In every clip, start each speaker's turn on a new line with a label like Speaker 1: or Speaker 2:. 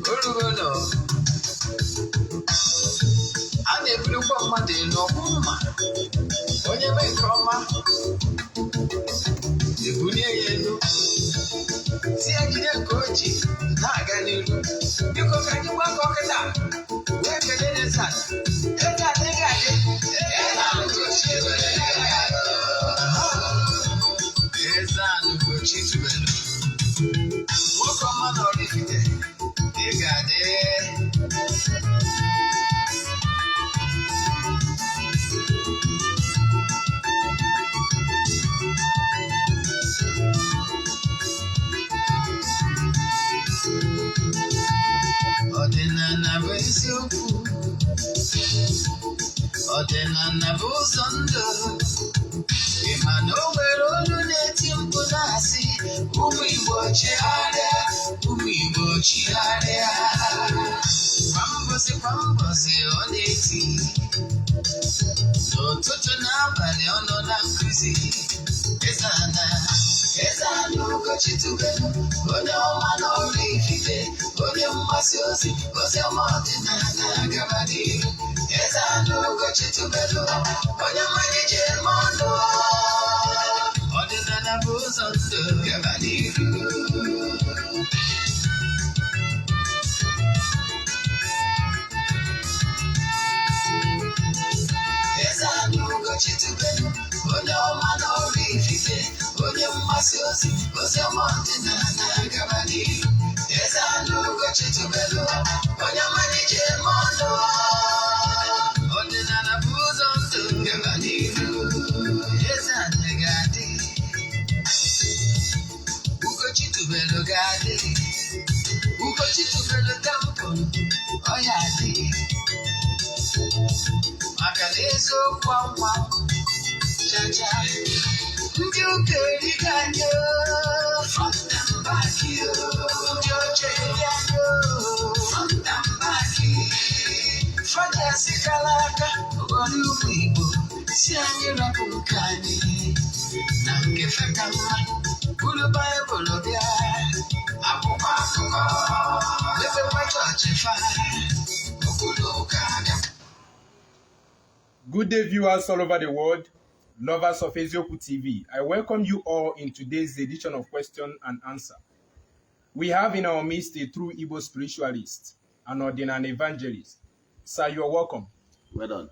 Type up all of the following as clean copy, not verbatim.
Speaker 1: Orugo nọ a na-ebulukwa mmadụ elu ọkwụ mma onye mee nke ọma ebulie ya elu si ya jide nke o ji na-aga n'iru. Biko ka anyị gbakọ kịta wee kelee Eze Ana. Eze Ana, ị ga-adị. Eze Ana Ugochi tubelu, nwoke ọma na Oraifite, ị ga-adị. Ọdịnala bụ eziokwu, ọdịnala bụ ụzọ ndụ. Ị ma na o nwere olu na-eti mkpu na-asị, "Ụmụ Igbo, chigharịa, ụmụ Igbo, chigharịa." Kwa mbọsị kwa mbọsị ọ na-eti, n'ụtụtụ n'abalị ọ nọ na nkụzi. Eze Ana, Eze Ana Ugochi tubelu, onye ọma na Oraifite, onye mgbasa ozi ozi ọma ọdịnala gaba n'ihu. Eze Ana Ugochi tubelu, onye mmanya ji eme ọnụ. Ọdịnala bụ ụzọ ndụ, gaba n'ihu. Eze Ana Ugochi tubelu, onye ọma na Oraifite, onye mgbasa ozi ozi ọma ọdịnala gaba n'ihu. Eze Ana Ugochi tubelu, onye mmanya ji eme ọnụ. Ọdịnala bụ ụzọ ndụ, gaba n'ihu. Eze Ana ga-adị, Ugochi tubelu ga-adị, Ugochi tubelu temple ọ ya adị, maka na eziokwu anwa chacha ndị ụka erigo anyị o, front and back o, ndị oche eri anyị o, front and back. Fada kala aka ụghọrọ ụmụ Igbo si anyị rapụ nke anyị na nke feka mma, buru Baịbụl bịa, akwụkwọ akụkọ mepekwa chọọchị fa okwu na ụka bịa.
Speaker 2: Good day, viewers all over the world, lovers of Eziokwu TV. I welcome you all in today's edition of Question and Answer. We have in our midst a true Igbo spiritualist and Odinani evangelist. Sir, you are welcome.
Speaker 3: Well done.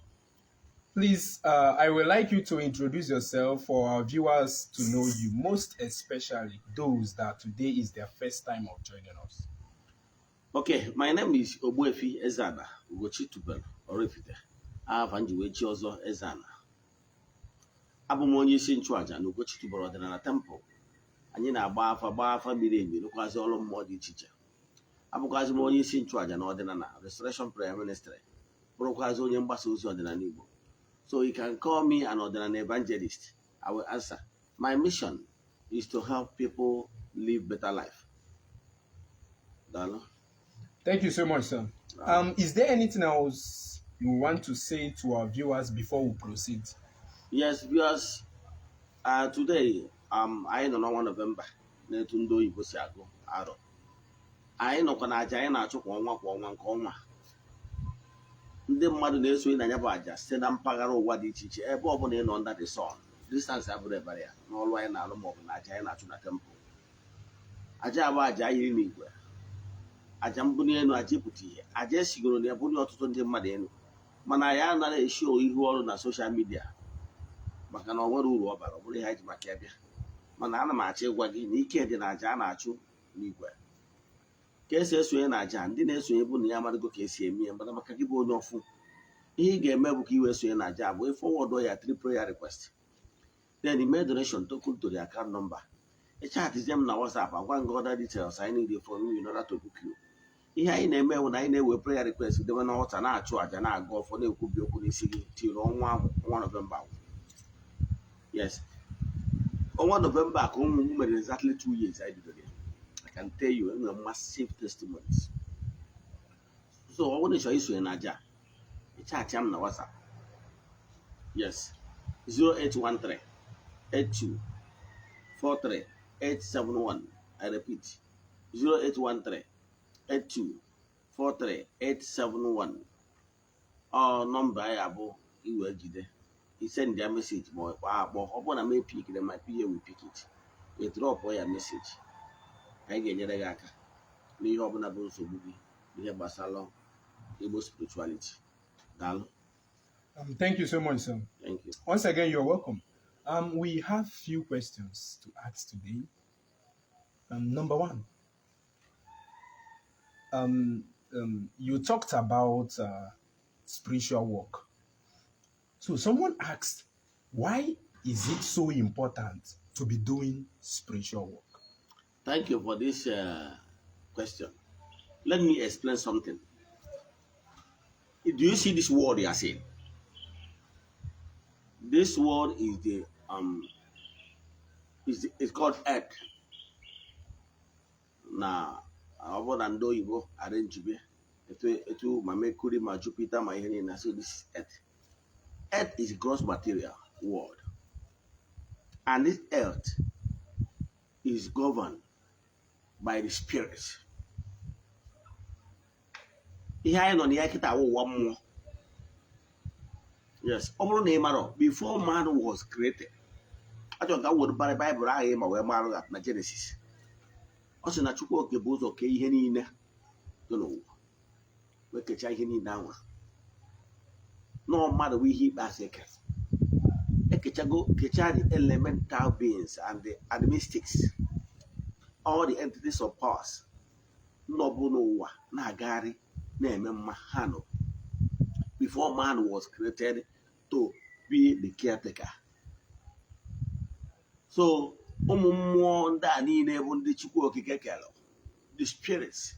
Speaker 2: Please, I would like you to introduce yourself for our viewers to know you, most especially those that today is their first time of joining us.
Speaker 3: Okay, my name is Ogbuefi Ezana Ugochi Tubelu Oraifite. Afa nji wee chi ọzọ Ezana. Abụ m onye isi nchụaja na Ugochi Tubelu Ọdịnala Temple. Anyị na-agba afa, gbaa afa miri emi, rụkwazị ọrụ mmụọ dị iche iche. Abụkwazị m onye isi nchụaja na Ọdịnala Restoration Prayer Ministry. Bụrụkwazị onye mgbasa ozi ọdịnala Igbo. So you can call me an ọdịnala evangelist. I will answer. My mission is to help people live better life. Daalụ.
Speaker 2: Thank you so much, sir. Is there anything else you want to say to our viewers before we proceed?
Speaker 3: Yes, viewers, today anyị nọ n'ọnwa Nọvemba na-etu ndị oyibo si agụ arọ. Anyị nọkwa na aja anyị na-achụ kwa ọnwa kwa ọnwa nke ọnwa. Ndị mmadụ na-esonye na ya bụ aja site na mpaghara ụwa dị iche iche, ebe ọbụla ị nọ under the sun. Distance abụrụ ebara ya n'ọrụ anyị na-alụ maọbụ na aja anyị na-achụ na temple. Aja abụ aja yiri n'igwe, aja mbuli elu, aja ịpụta ihe, aja esigoro na ebuli ọtụtụ ndị mmadụ elu, mana ya anaghị esi ihu ọrụ na social media maka na ọ nwere uru ọ bara. Ọ bụrụ ihe anyị ji maka ya bịa, mana ana m achọ ịgwa gị na ike dị na aja a na-achụ n'igwe. Ka esi esonye na aja, ndị na-esonye bụ na ya amadịgo ka esi eme ya, mana maka gị bụ onye ọfụ, ihe ị ga-eme bụ ka ị wee sonye na aja bụ forward ya three prayer request, then email donation token to the account number. Ị chatizie m na WhatsApp, agwa gị other details I need from you in order to book you. Ihe anyị na-eme bụ na anyị na-ewe prayer request debe n'ọta, na-achụ àjà, na-agụ ọfọ, na-ekwubi okwu n'isi gị tiri ọnwa ahụ, ọnwa Nọvemba ahụ. Yes, ọnwa Nọvemba ka ụmụ m mere exactly 2 years anyị bidoro ya. I can tell you, enwere massive testimonies. So ọ bụrụ na ị chọrọ isonye na aja, ị chatịa m na WhatsApp, yes, 0813 82 43. 871. I repeat, 0813 82 43 871. Ọ nọmba ya bụ iwe jide i send ya message ma ọ kpọọ akpọ. Ọ bụrụ na m epick, then my PA will pick it. Ị drop ya message, anyị ga-enyere gị aka n'ihe ọbụla bụ nsogbu gị, ihe gbasara Igbo spirituality. Daalụ.
Speaker 2: Thank you so much, sir.
Speaker 3: Thank you.
Speaker 2: Once again, you're welcome. We have few questions to ask today. Number one, you talked about spiritual work. So someone asked, why is it so important to be doing spiritual work?
Speaker 3: Thank you for this question. Let me explain something. Do you see this word you are saying? This word is the is the, it's called earth. Na ọ bụrụ na ndị oyibo arrange etu etu ma Mercury ma Jupiter ma ihe niile, so this is earth. Earth is gross material world, and this earth is governed by the spirit. Ihe anyị nọ na ya kịta awụ ụwa mmụọ. Yes, ọ bụrụ na ị marọ, before man was created, achọrọ ka m were Baịbụl ahụ ma wee marụ that na Genesis, ọ sị na Chukwu oke bụ ụzọ kee ihe niile dị n'ụwa, wee kechaa ihe niile anwa, nọọ mmadụ bụ ihe ikpeazụ ekere. Ekechago, kechaa the elemental beings and the mystics, all the entities of powers nọbụ n'ụwa na-agagharị na-eme mma ha nọ before man was created to be the caretaker. So ụmụ mmụọ ndị a niile bụ ndị Chukwu Okike kere, the spirits,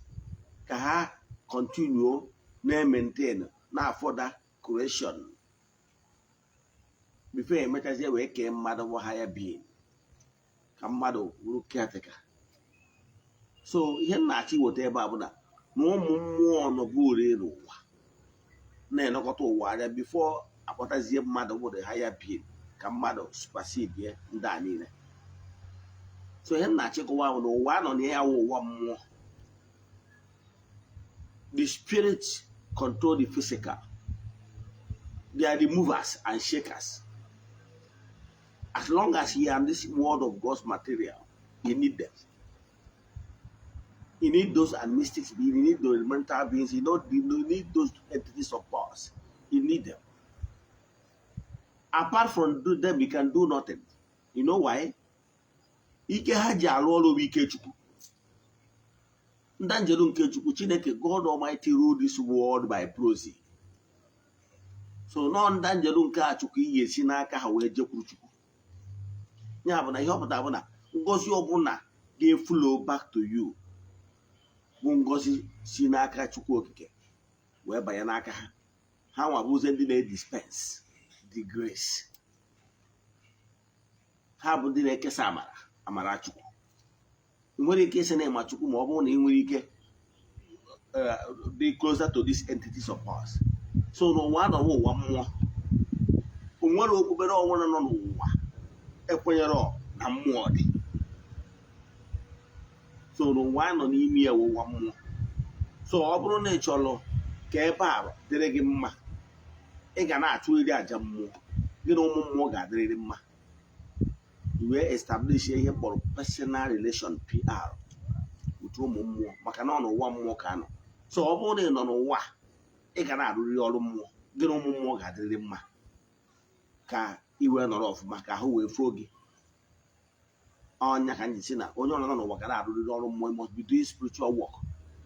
Speaker 3: ka ha continue na-maintain na-afọda creation before emechazie wee kee mmadụ bụ higher being, ka mmadụ bụrụ caretaker. So ihe m na-achọ iweta ebe a bụ na na ụmụ mmụọ nọbụ ore n'ụwa na-elekọta ụwa anya before akpọtazie mmadụ bụ the higher being, ka mmadụ supersede ndị a niile. So ihe m na-achịkọwa bụ na ụwa nọ na ya wụ ụwa mmụọ. The spirit control the physical. They are the movers and shakers. As long as you are in this world of God's material, you need them. You need those and mystics beings, you need the elemental beings, you need those entities of powers. You need them. Apart from do them, you can do nothing. You know why? Ike ha ji arụ ọrụ bụ ike Chukwu. Ndị njeru nke Chukwu Chineke, God Almighty rule this world by proxy. So nọọ ndị njeru nke a Chukwu ị ga-esi n'aka ha wee jekwuru Chukwu. Ya bụ na ihe ọ pụtara bụ na ngozi ọbụla ga-eflow back to you bụ ngozi si n'aka Chukwu Okike wee banye n'aka ha. Ha nwa bụzie ndị na-edispense the grace. Ha bụ ndị na-ekesa amara, amara Chukwu. Ị nwere ike ịsị na ịma Chukwu ma ọ bụrụ na ị nwere ike dị closer to these entities of powers. So n'ụwa anọghị ụwa mmụọ, o nwere okpukpere ọnwụna nọ n'ụwa ekwenyere na mmụọ dị. So n'ụwa nọ n'ime ya wụ ụwa mmụọ. So ọ bụrụ na ị chọrọ ka ebe a dịrị gị mma, ị ga na-achụ iri aja mmụọ, gị na ụmụ mmụọ ga-adịrịrị mma. I wee establish ihe mkpọrọ personal relation, PR, with ụmụ mmụọ, maka na ọ n'ụwa mmụọ ka anọ. So ọ bụrụ na ị nọ n'ụwa, ị ga na-arụrị ọrụ mmụọ, gị na ụmụ mmụọ ga-adịrịrị mma, ka ị wee nọrọ ọfụma, ka ahụ wee fuo gị. Ọnya ka m ji si na onye ọbụla nọ n'ụwa ga na-arụrịrị ọrụ mmụọ. You must be doing spiritual work.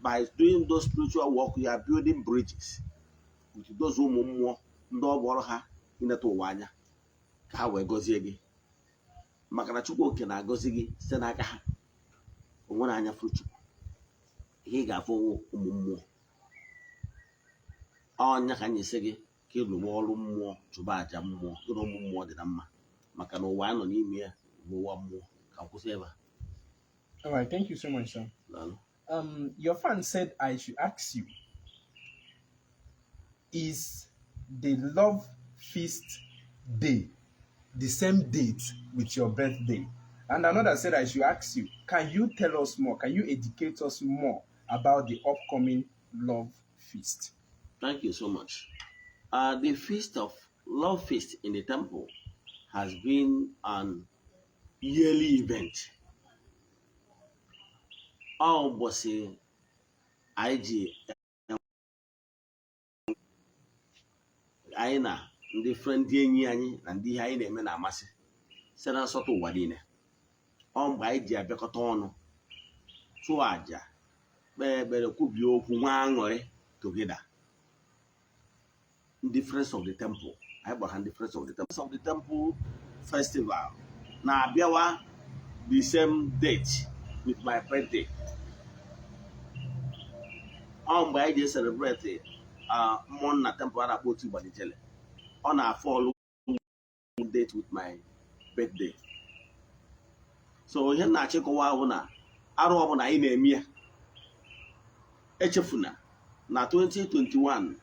Speaker 3: By doing those spiritual work, you are building bridges with those ụmụ mmụọ ndị ọ bụ ọrụ ha ineta ụwa anya, ka ha wee gọzie gị, maka na Chukwu Oke na-agọzi gị site n'aka ha. O nwere anya fụrụ Chukwu, ihe ị ga-afụ ụmụ mmụọ. Ọnya ka m ji sị gị ka ị lụwa ọrụ mmụọ, chụba àjà mmụọ, gị na ụmụ mmụọ dị na mma, maka na ụwa anyị nọ n'ime ya bụ ụwa mmụọ. Ka m kwụsị ebe a.
Speaker 2: All right, thank you so much, sir.
Speaker 3: Daalụ.
Speaker 2: Your fan said I should ask you, is the love feast day the same date with your birthday? And another said I should ask you, can you tell us more? Can you educate us more about the upcoming Lovefeast?
Speaker 3: Thank you so much. The feast of Love Feast in the temple has been an yearly event. Ọ ụbọchị anyị ji anyị na ndị friend, ndị enyi anyị na ndị ihe anyị na-eme na-amasị site na nsọtụ ụwa niile. Ọ mgbe anyị ji abịakọta ọnụ, chụọ àjà, kpee ekpere, kwubie okwu, nwee aṅụrị together. Ndị Friends of the Temple, anyị gbara ha ndị Friends of the Temple. Friends of the Temple Festival na-abịawa the same date with my birthday. Ọ mgbe anyị ji celebrate mmụọ nna temple a na-akpọ otu Igbanijele. Ọ na-afall date with my birthday. So ihe m na-achịkọwa bụ na arụ ọbụla anyị na-eme ya, echefuna na 2021,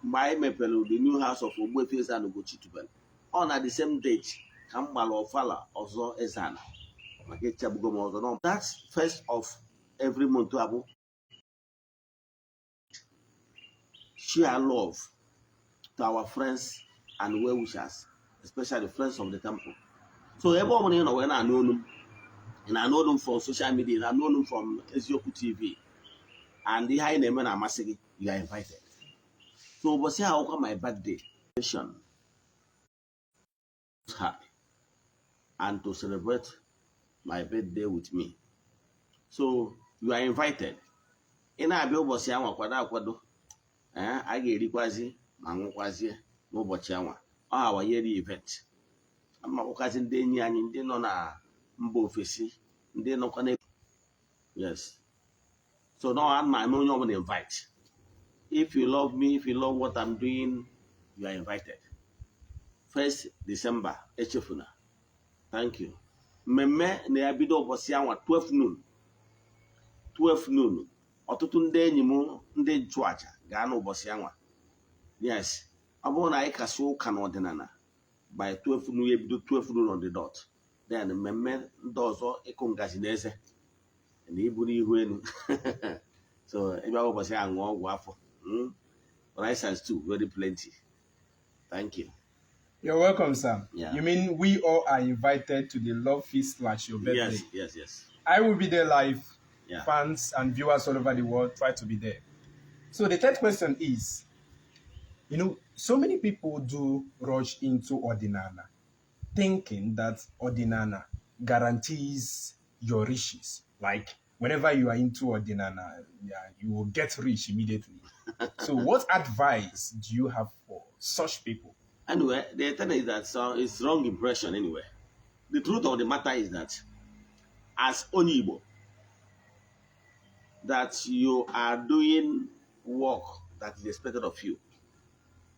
Speaker 3: mgbe anyị mepere the new house of Ogbuefi Eze-Ana Ugochi tubelu, ọ na the same date ka m gbara ọfala ọzọ Eze-Ana, maka echegbugo m ọzọ. No, that first of every month abụ share love to our friends and well-wishers, especially friends of the temple. So ebe ọ bụla ị nọ wee na-anụ olu m, ị na-anụ olu m from social media, ị na-anụ olu m from Eziokwu TV, and ihe anyị na-eme na-amasị gị, you are invited. So ụbọchị ahụkwa my birthday happy and to celebrate my birthday with me. So you are invited. Ị na-abịa ụbọchị anwa, kwado akwado. Ee, a ga-erikwazi ma ṅụkwazie n'ụbọchị anwa. Ọ our yearly event. Ama akpọkazi ndị enyi anyị, ndị nọ na mba ofesi, ndị nọkwa na, yes. So now ana m onye ọbụla invite. If you love me, if you love what I'm doing, you are invited. 1st December, echefuna. Thank you. Mmemme na-ebido ụbọchị anwa 12 noon, 12 noon. Ọtụtụ ndị enyi m ndị nchụaja gaa n'ụbọchị anwa. Yes, ọ bụrụ na anyị kasị ụka n'ọdịnala by 12 noon, ebido 12 noon on the dot. Then mmemme ndị ọzọ, ịkụ ngaji na eze na iburu ihu elu. So ịbịa ụbọchị ahụ, ṅụọ ọgwụ afọ, Rice and stew, very plenty. Thank you.
Speaker 2: You're welcome, sir.
Speaker 3: Yeah.
Speaker 2: You mean we all are invited to the Love Feast slash your birthday?
Speaker 3: Yes.
Speaker 2: I will be there live.
Speaker 3: Yeah.
Speaker 2: Fans and viewers all over the world, try to be there. So the third question is, so many people do rush into Odinana, thinking that Odinana guarantees your riches. Like whenever you are into Odinana, yeah, you will get rich immediately. So what advice do you have for such people?
Speaker 3: Anyway, the thing is that so it's wrong impression anyway. The truth of the matter is that as onye Igbo, that you are doing work that is expected of you,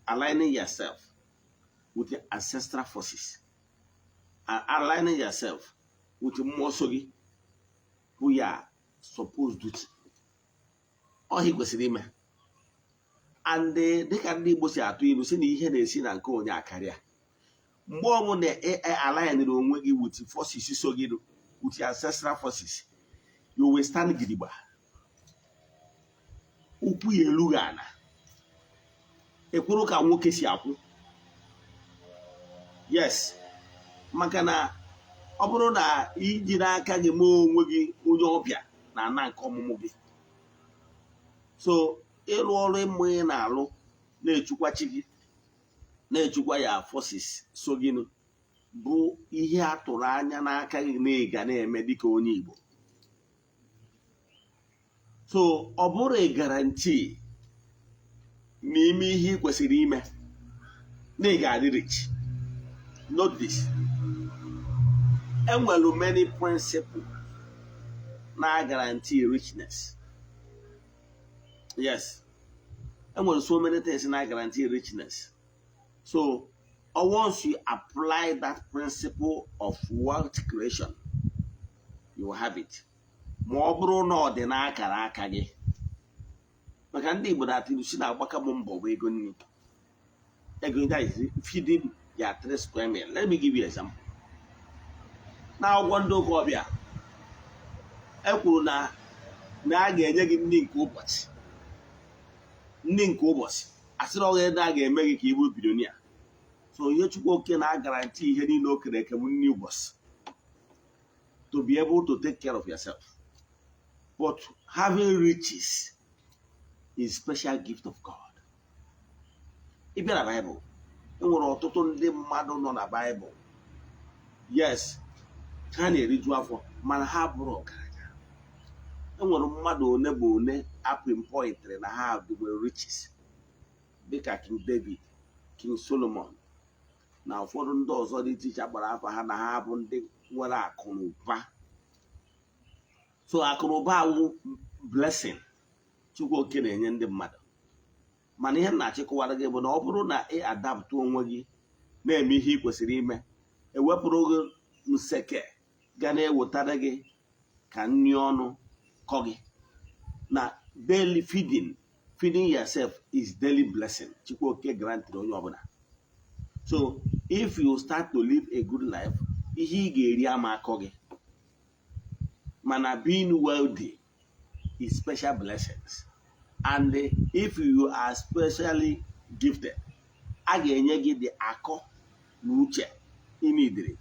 Speaker 3: aligning yourself with the ancestral forces, and aligning yourself with mmụọ nsọ gị, who you are supposed to. Ọ ihe kwesịrị ime. And dịka ndị Igbo si atụ ilu si na ihe na-esi na nke onye akarịa, mgbe ọbụla alignere onwe gị with forces so gị, with your ancestral forces, you will stand gidigba, ụkwụ ya erughị ana, ekwuru ka nwoke si akwụ. Yes, maka na ọ bụrụ na ijiri aka gị mee onwe gị onye ọbịa na ana nke ọmụmụ gị, so ịrụ ọrụ ịmụ ị na-alụ, na-echukwa chi gị, na-echukwa ya forces so gị, bụ ihe a tụrụ anya n'aka gị na ị ga na-eme dịka onye Igbo. So ọ bụrụ guarantee n'ime ihe ị kwesịrị ime na ị ga-adị rich. Note this: enwere many principles na guarantee richness. Yes, enwere so many things na guarantee richness. So once you apply that principle of wealth creation, you will have it, ma ọ bụrụ na ọ dị n'akara aka gị. Maka ndị Igbo na-atụ ilu si na-agbaka m mbọ bụ ego nri, ego, that is feeding their three square meal. Let me give you example. N'akwụkwọ ndị ụka ọbịa, e kwuru na a ga-enye gị nri nke ụbọchị, nri nke ụbọchị. Asịrị ọghị na a ga-eme gị ka ị bụrụ billionaire. So ihe Chukwu Oke na-aguarantee ihe niile o kere eke bụ nri ụbọchị, to be able to take care of yourself. But having riches is special gift of God. Ị bịa na Baịbụl, e nwere ọtụtụ ndị mmadụ nọ na Baịbụl. Yes, ha na-eriju afọ, mana ha bụrụ ọgaranya. E nwere mmadụ one bụ one apinpointịrị na ha nwere riches, dịka King David, King Solomon na ụfọdụ ndị ọzọ dị iche iche agbara afa ha na ha bụ ndị nwere akụ na ụba. So akụ na ụba awụ blessing Chukwu Oke na-enye ndị mmadụ. Mana ihe m na-achịkọwara gị bụ na ọ bụrụ na ị adapt onwe gị, na-eme ihe ị kwesịrị ime, ewepụrụ gị nseke ga na-ewetara gị ka nri ọnụ kọ gị na daily feeding. Feeding yourself is daily blessing Chukwu Oke grantịrị onye ọbụla. So if you start to live a good life, ihe ị ga-eri ama akọ gị. Mana being wealthy is special blessings, and if you are specially gifted, a ga-enye gị the akọ na uche ị nidiri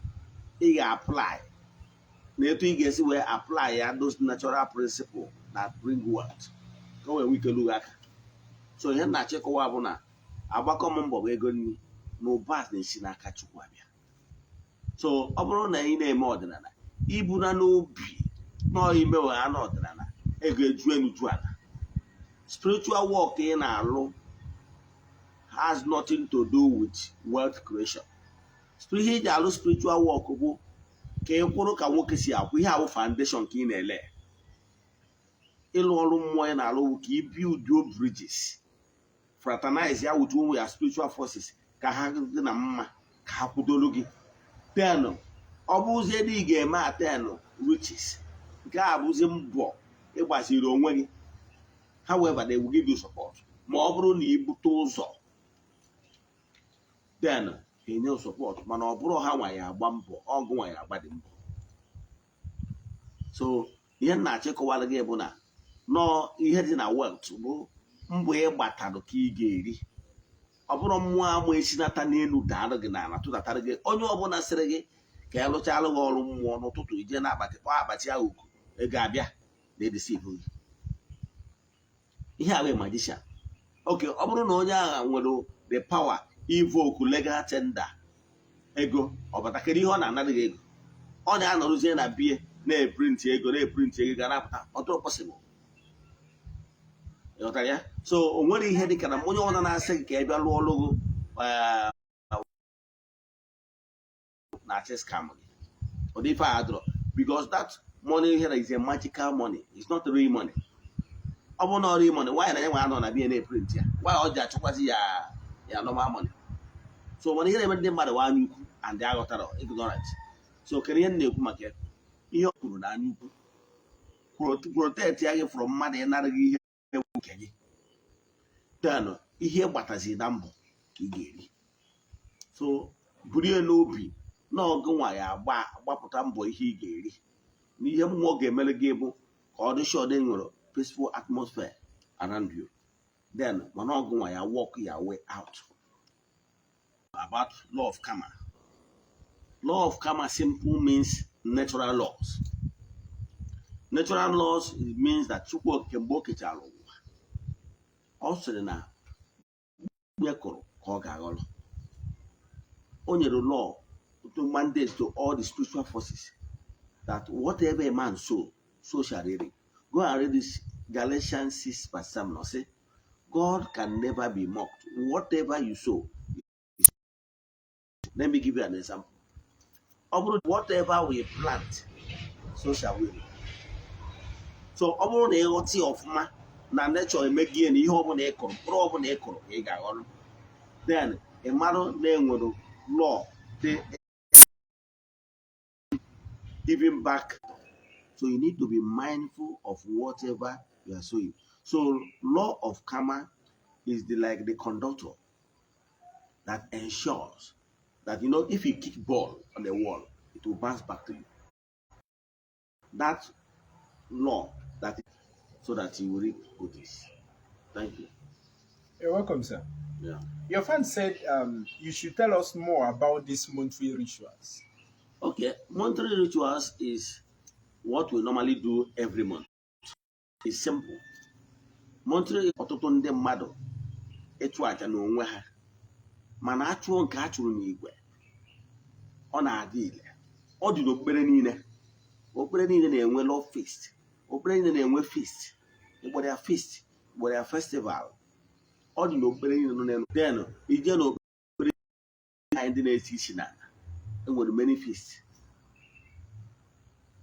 Speaker 3: ị ga-apply na etu ị ga-esi wee apply ya, those natural principle that bring wealth, ka o wee nwee ike lugo aka. So ihe m na-achịkọwa bụ na agbakọ m mbọ bụ ego nri na ụba na-esi n'aka Chukwu abịa. So ọ bụrụ na ị na-eme ọdịnala, ibuna n'obi nọọ ime wee na ọdịnala, ego eju enu ju ala. Spiritual work ị na-alụ has nothing to do with wealth creation. Ihe iji alụ spiritual work bụ ka ị kwụrụ ka nwoke si akwụ. Ihe awụ foundation ka ị na-ele. Ịlụ ọrụ mmụọ ị na-alụ bụ ka ị build your bridges, fraternize ya with ụmụ ya spiritual forces, ka ha dị na mma, ka ha kwudoro gị. Then ọ bụzie na ị ga-eme attain riches, nke a bụzi mbọ ịgbaziri onwe gị. However, they will give you support ma ọ bụrụ na ị bute ụzọ, then ha enye support. Mana ọ bụrụ ha nwa ya agba mbọ, ọgụ nwa ya agba dị mbọ. So ihe m na-achịkọwara gị bụ na nọọ ihe dị na wealth bụ mbọ ị gbatalụ ka ị ga-eri. Ọ bụrụ mmụọ ama esinata n'elu daalụ gị n'ala tụdatara gị. Onye ọbụla sịrị gị ka ya lụchalụ gị ọrụ mmụọ n'ụtụtụ, ije na akpati kpọọ akpati ahụ oku, ego abịa, na-edeceive gị. Ihe a bụ magician. Oke ọ bụrụ na onye agha nwere the power invoke legal tender, ego ọ batakịrị, ihe ọ na-anara gị ego, ọ na-anọrụzie na bie na-eprint ego, na-eprint ego ga na-apụta ọtụ possible. Ịghọtara ya? So o nwere ihe dịka na onye ọbụla na-asị gị ka ị bịa lụọ ọrụ gị na-achị scam gị. Ọ dị ife a adịrọ, because that money here is a magical money. It's not real money. Ọ bụrụ na ọ real money, why na ya nwe anọ na bie na-eprint ya? Why ọ ji achọkwazi ya ya normal money? So mana ihe na-eme ndị mmadụ wa anya ukwu and aghọtara, ignorant. So kedu ihe m na-ekwu maka ya? Ihe ọ kwuru na anya ukwu protect ya gị from mmadụ ịnara gị ihe nke gị. Then ihe gbatazi na mbọ ka ị ga-eri. So burie n'obi na ọgụ nwa ya agba agbapụta mbọ ihe ị ga-eri, na ihe mmụọ ga-emere gị bụ ka ọ dị sure na nwere peaceful atmosphere around you. Then mana ọgụ nwa ya work your way out. About law of karma. Law of karma simple means natural laws. Natural laws, it means that Chukwu Okike, mgbe o kechara ụwa, ọ sịrị na onye kụrụ ka ọ ga-aghọrọ. O nyere law to mandate to all the spiritual forces that whatever a man sow, so shall he reap. Go and read this Galatians 6 verse 7. Ọ sị God can never be mocked. Whatever you sow. Let me give you an example. Ọ bụrụ whatever we plant, so shall we reap. So ọ bụrụ na ịghọta ya ọfụma na nature emegie na ihe ọbụla ị kụrụ, mkpụrụ ọbụla ị kụrụ ka ị ga-aghọrọ, then ị marụ na enwere law dị giving back. So you need to be mindful of whatever you are sowing. So law of karma is the like the conductor that ensures that if you kick ball on the wall, it will bounce back to you. That law that so that you will reap goodies. Thank you.
Speaker 2: You're welcome, sir.
Speaker 3: Yeah.
Speaker 2: Your fan said you should tell us more about these monthly rituals.
Speaker 3: Okay, monthly rituals is what we normally do every month. It's simple. Monthly, ọtụtụ ndị mmadụ ịchụ àjà n'onwe ha, mana achụọ nke a chụrụ n'igwe, ọ na-adị ile. Ọ dị n'okpukpere niile. Okpukpere niile na-enwe love feast. Okpukpere niile na-enwe feast. Ịkpọrọ ya feast, ịkpọrọ ya festival. Ọ dị n'okpukpere niile nọ n'elu. Then ije n'okpukpere anyị ndị na-esi isi n'ala, enwere many feast.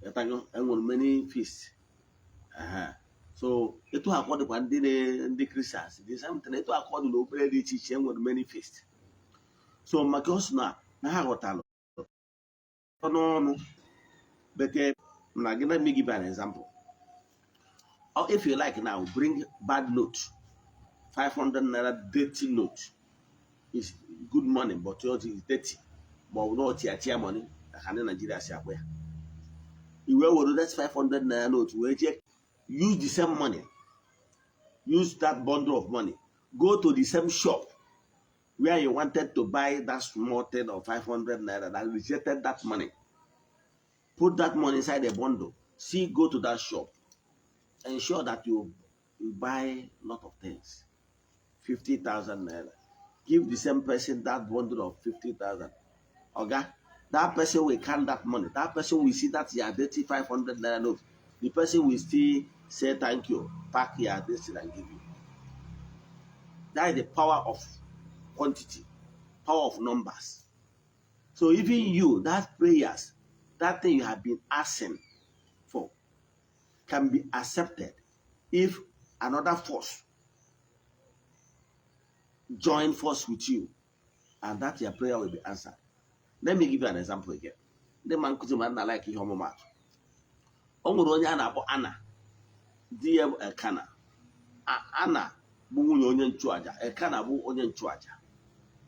Speaker 3: Ịghọtago? Enwere many feast. Aha. So etu akọ dịkwa ndị ndị Christians, the same thing. Etu akọ dị n'okpukpere dị iche iche, enwere many feast. So maka ọ sị na ha ghọtalụ n'ọnụ bete na gị. Let me give you an example. Or if you like now, bring bad note, 500 naira dirty note is good money, but yours is dirty, ma ọ bụ na ọchịachịa money ka ndị Nigeria si akpọ ya. I wee were that 500 naira note wee jee use the same money, use that bundle of money, go to the same shop where you wanted to buy that small thing of 500 naira that rejected that money. Put that money inside a bundle, see, go to that shop, ensure that you buy a lot of things, 50,000 naira. Give the same person that bundle of 50,000. Okay, that person will count that money. That person will see that your dirty 500 naira note. The person will still say thank you, pack your this thing and give you. That is the power of quantity, power of numbers. So even you, that prayers, that thing you have been asking for, can be accepted if another force join force with you, and that your prayer will be answered. Let me give you an example again. Ndị ma nkụzi ma nna like ihe ọmụmatụ. O nwere onye a na-akpọ Ana, di ya bụ Elkana. Ana bụ nwunye onye nchụaja, Elkana bụ onye nchụaja.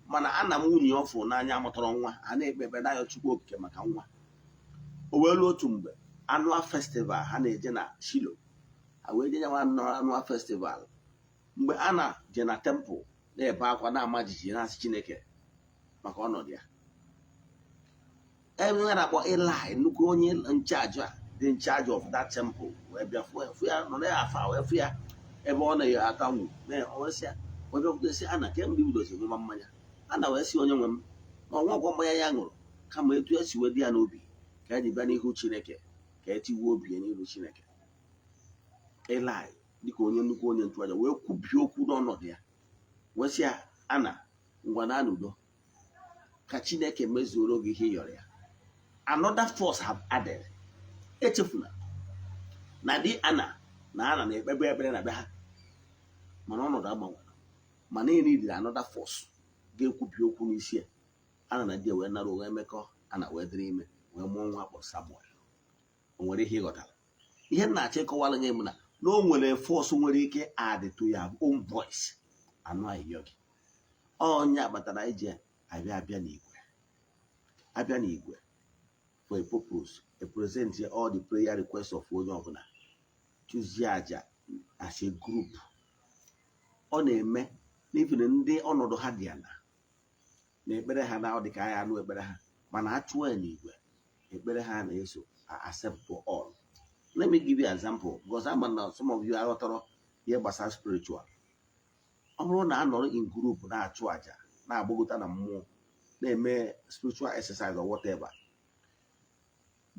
Speaker 3: Mana Ana m nwunye ọ fụrụ n'anya mụtara nwa, ha na-ekpe ekpere na Chukwu Okike maka nwa. O wee ruo otu mgbe, annual festival ha na-eje na Shilo, ha wee je nyawa annual festival. Mgbe Ana je na temple na-ebe akwa, na-ama jijiji, na-asị Chineke maka ọnọdụ ya, ebe a na-akpọ Eli, nnukwu onye nchaji a dị in charge of that temple, wee bịa fụ ya nọ na afa, wee fụ ya ebe ọ na-atanwu na ya, wee bịakwute sị Ana, kemgbe ibidozi ṅụma mmanya? Ana wee sị, "Onye nwe m, na ọnwa ọgwọ mmanya ya ṅụrụ, kama etu esi wee dị ya n'obi ka e ji bịa n'ihu Chineke ka etiwuo obi ya n'ihu Chineke." Eli, dịka onye nnukwu onye nchụaja, wee kwubie okwu n'ọnọdụ ya, wee sị ya, "Ana, ngwa na n'udo, ka Chineke mezuoro gị ihe ị yọrọ ya." Another force have added. Echefuna na di Ana na Ana na-ekpebe ekpere na be ha, mana ọnọdụ agbanwere, mana enidiri another force ga-ekwubi okwu n'isi ya. Ana na di ya wee nara wee mekọ. Ana wee dịrị ime, wee mụọ nwa akpọrọ Samuel. O nwere ihe ịghọtara ihe m na-achọ ịkọwara gị bụ na o nwere force nwere ike add to your own voice anụ ayịyọ gị. Onye kpatara iji abịa n'igwe for a purpose, a present all the prayer requests of onye ọbụla, chụzie aja as a group. Ọ na-eme n'ifin ndị ọnọdụ ha dị ala na ekpere ha na ọ dị ka anyị anụ ekpere ha, mana a chụọ ya n'igwe, ekpere ha na-eso accept all. Let me give you an example, because ama na some of you aghọtara ihe gbasara spiritual. Ọ bụrụ na a nọrọ in group na-achụ àjà, na-agbagota na mmụọ, na-eme spiritual exercise or whatever,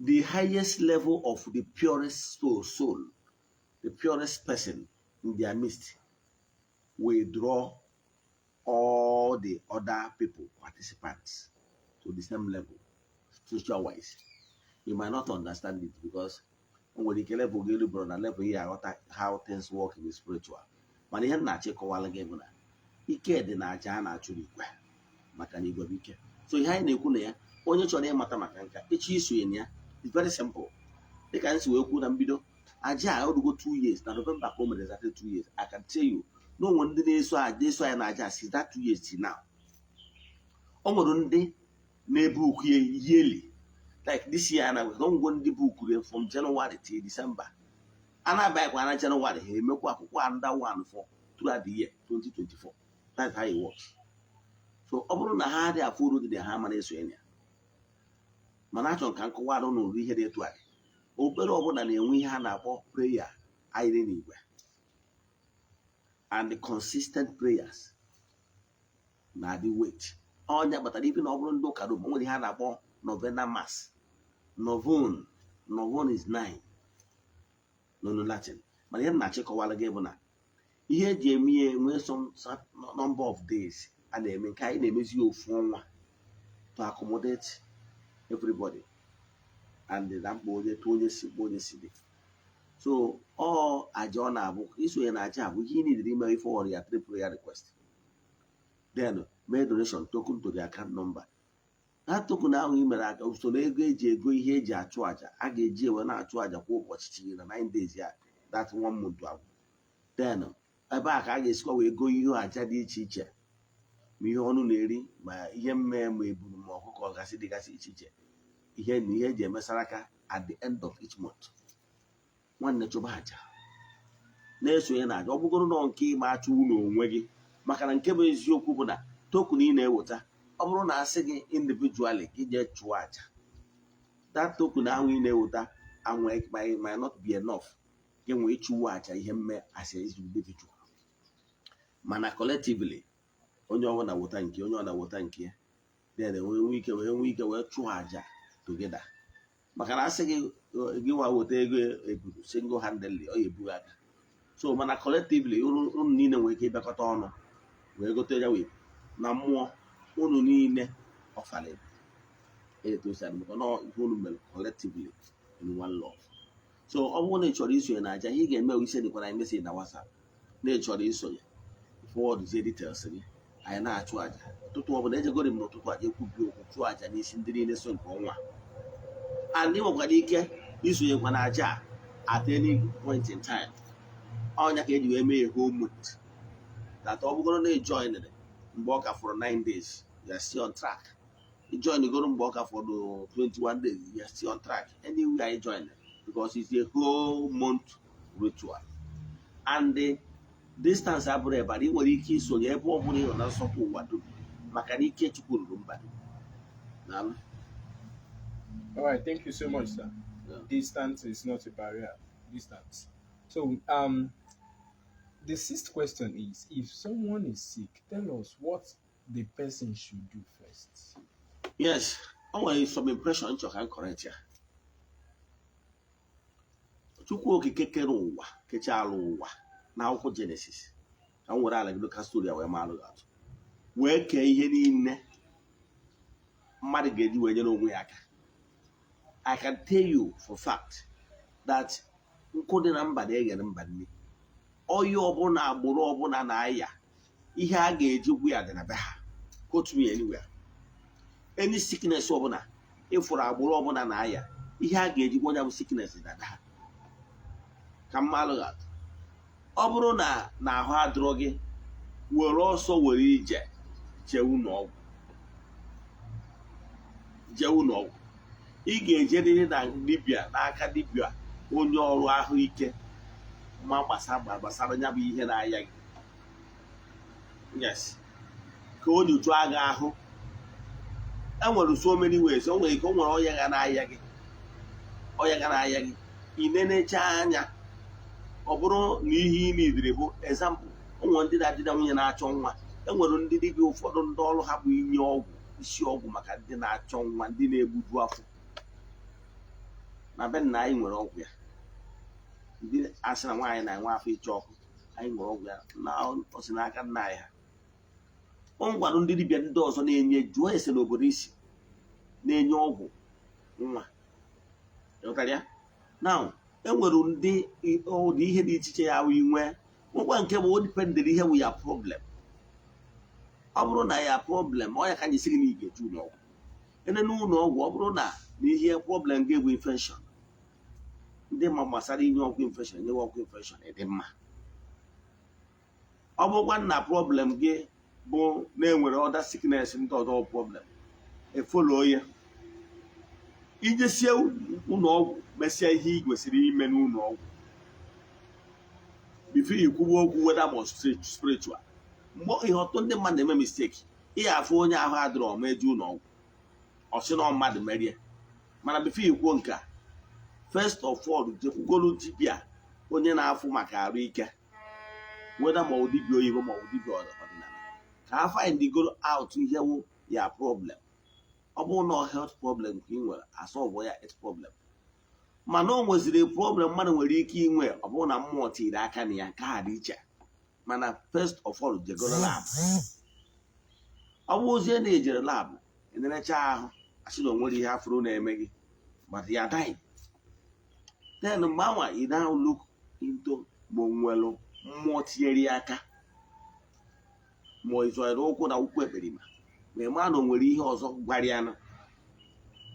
Speaker 3: the highest level of the purest soul, the purest person in their midst will draw all the other people, participants, to the same level spiritual wise. You might not understand it because o nwere ike level gị elu bụrụ na level ị aghọta how things work in the spiritual. Mana ihe m na-achọ ịkọwara gị bụ na ike dị na aja a na-achụ n'igwe, maka na igwe bụ ike. So ihe anyị na-ekwu na ya, onye chọrọ ịmata maka nka, ịchọ isonye na ya, it's very simple. Dịka anyị si wee kwuo na mbido, aja a orugo 2 years. Na November ka o mere exactly 2 years. I can tell you na o nwere ndị na-eso aja, na-eso anyị na aja since that 2 years till now. O nwere ndị na-ebu ukwu yearly. Like this year na ngwo ndị bookuru from January till December, a na-abanyekwa na January, ha emekwa akwụkwọ another one for throughout the year 2024. That's how it works. So ọ bụrụ na ha adịghị afụ uru dị na ha, mara esonye ya. Mana achọrọ ka m kọwara ụnụ ụdị ihe dị etu a dị. Okpukpere ọbụla na-enwe ihe a na-akpọ prayer anyị n'igwe and the consistent prayers na-adị wait. Ọnya kpatara ife na ọ bụrụ ndị ụka Rom, o nwere ihe a na-akpọ novena mass, novon. Novon is nine n'onu Latin. Mana ihe m na-achịkọwara gị bụ na ihe eji eme ya enwe some number of days a na-eme. Nke anyị na-emezi ya ofu ọnwa to accommodate everybody and na mkpa onye tụ onye si mkpa onye si dị. So ọ aja ọ na-abụ isonye na aja bụ ihe ị niile ime ife ọrụ ya, three prayer request, then mee donation token to the account number. That token ahụ ị mere aka usoro ego eji ego ihe eji achụ aja a ga-eji ewe na-achụ aja kwa ụbọchị chiri na 9 days ya, that one month agwụ. Then ebe a ka a ga-esikwa wee go ihe aja dị iche iche, ma ihe ọnụ na-eri, ma ihe mmee, ma eburu, ma ọkụkọ gasị dịgasị iche iche, ihe na ihe eji emesara aka at the end of each month. Nwanne, chụba aja, na-esonye na aja. Ọ bụgoro nọ nke ịma achụ ụlọ onwe gị, maka na nke bụ eziokwu bụ na token ị na-eweta, ọ bụrụ na asị gị individually gị jee chụọ aja, that token ahụ ị na-eweta anwe might not be enough gị nwee ịchụwa aja ihe mme as a individual. Mana collectively, onye ọbụla weta nke onye ọbụla weta nke ya, then wee nwee ike wee chụọ aja together. Maka na asị gị gị nwa weta ego eburu single handedly, ọ ya ebughị aka. So mana collectively, unu niile nwere ike ịbịakọta ọnụ wee gote ya, wee na mmụọ unu niile ọfara etu o si adị, maka na ihe unu mere collectively in one love. So ọ bụrụ na ị chọrọ isonye na aja, ihe ị ga-eme bụ ise dịkwara anyị message na WhatsApp na ị chọrọ isonye, forwardzie details gị. Anyị na-achụ aja ụtụtụ ọbụla. Ejegori m n'ụtụtụ aja, ekwubi okwu, chụọ aja n'isi ndị niile so nke ọnwa. And ị nwekwara ike isonyekwa na aja a at any point in time. Ọnya ka eji wee mee a whole month, that ọ bụgoro na ị joinere mgbe ọ ka fọrọ 9 days, you are still on track. Ị join goro mgbe ọ ka fọrọ 21 days, you are still on track. Anywhere I join, because it's a whole month ritual and the distance abụrụ ebe ị nwere ike isonye ebe ọ bụla ị nọ na nsọtụ ụwa dum, maka na ike Chukwu ruru mba dum. Daalụ.
Speaker 2: All right, thank you so much, sir.
Speaker 3: Yeah.
Speaker 2: Distance is not a barrier. Distance. So, the sixth question is: if someone is sick, tell us what the person should do first.
Speaker 3: Yes, o nwere some impression nchọ ka m correct ya. Chukwu Okike kere ụwa, kechaa ala ụwa na akwụkwọ Genesis, ka m were ala gị ka story a wee maalụ gị atụ, wee kee ihe niile mmadụ ga-eji wee nyere onwe ya aka. I can tell you for fact that nkụ dị na mba na-eghere mba nri. Ọya ọbụla, agbụrụ ọbụla na-aya, ihe a ga-eji gwu ya dị na be ha. Quote me anywhere. Any sickness ọbụla ịfụrụ agbụrụ ọbụla na-aya, ihe a ga-eji gwọ ya bụ sickness dị na be ha. Ka mmalụ gị atụ, ọ bụrụ na na ahụ adịrọ gị, were ọsọ were ije jee ụlọ ọgwụ. Jee ụlọ ọgwụ, ị ga-ejerịrị na dibịa, n'aka dibịa onye ọrụ ahụike ma gbasara ya bụ ihe na-aya gị. Yes, ka o nyochaa gị ahụ. Enwere so many ways. O nwere ike o nwere ọya ga na-aya gị, ọya ga na-aya gị, ị nenecha anya, ọ bụrụ na ihe ị nidiri bụ example, o nwere ndị na-adịna nwunye na-achọ nwa. Enwere ndị dibịa ụfọdụ ndị ọrụ ha bụ inye ọgwụ isi ọgwụ maka ndị na-achọ nwa, ndị na-egbuju afọ. Na be nna anyị nwere ọgwụ ya. Ndị asị na nwaanyị na-enwe afọ ịchọ ọkụ, anyị nwere ọgwụ ya na o si n'aka nna anyị ha. O nwekwara ndị dibịa ndị ọzọ na-enye, jụọ ese n'obodo isi na-enye ọgwụ nwa. Ịghọtara ya? Now, enwere ndị ụdị ihe dị iche iche ya wụ inwe nwekwa nke bụ o dependịrị ihe wụ ya problem. Ọ bụrụ na ya problem ọ ya ka anyị sị gị na ị ga-eje ụlọ ọgwụ ene n'ụlọ ọgwụ. Ọ bụrụ na na ihe problem gị bụ infection, ndị ma gbasara inye ọgwụ infection enyewe ọgwụ infection, ịdị mma. Ọ bụrụkwa na problem gị bụ na-enwere other sickness ndị ọzọ bụ problem, efollow ya. Ijesie ụlọ ọgwụ, mesịa ihe ị kwesịrị ime n'ụlọ ọgwụ before ikwuwe okwu whether ma spiritual. Mgbe ihe ọtụtụ ndị mmadụ na-eme mistake, ihe afụ onye ahụ adịrọ ọma eje ụlọ ọgwụ, ọ sị na mmadụ merie. Mana before ikwuo nke a, first of all, jekwugolu dibịa, onye na-afụ maka arụ ike, whether ma ọ dibịa oyibo ma ọ dibịa ọdịnala, ka ha find goro out ihe wụ ya problem. Ọ bụrụ na health problem ka ị nwere, asolve ya health problem. Mana o nweziri problem mmadụ nwere ike inwe, ọ bụrụ na mmụọ tiri aka na ya, nke a dị iche. Mana first of all, jegoro lab. Ọ bụrụzie na ejere lab, enerecha ahụ, asị na o nwere ihe afụrụ na-eme gị, but ya die, then mgbe anwa you now look into ma o nwere mmụọ tinyere ya aka, ma ọ zọrọ ụkwụ na ụkwụ ekperima, ma ị maa na o nwere ihe ọzọ gwara ya nụ.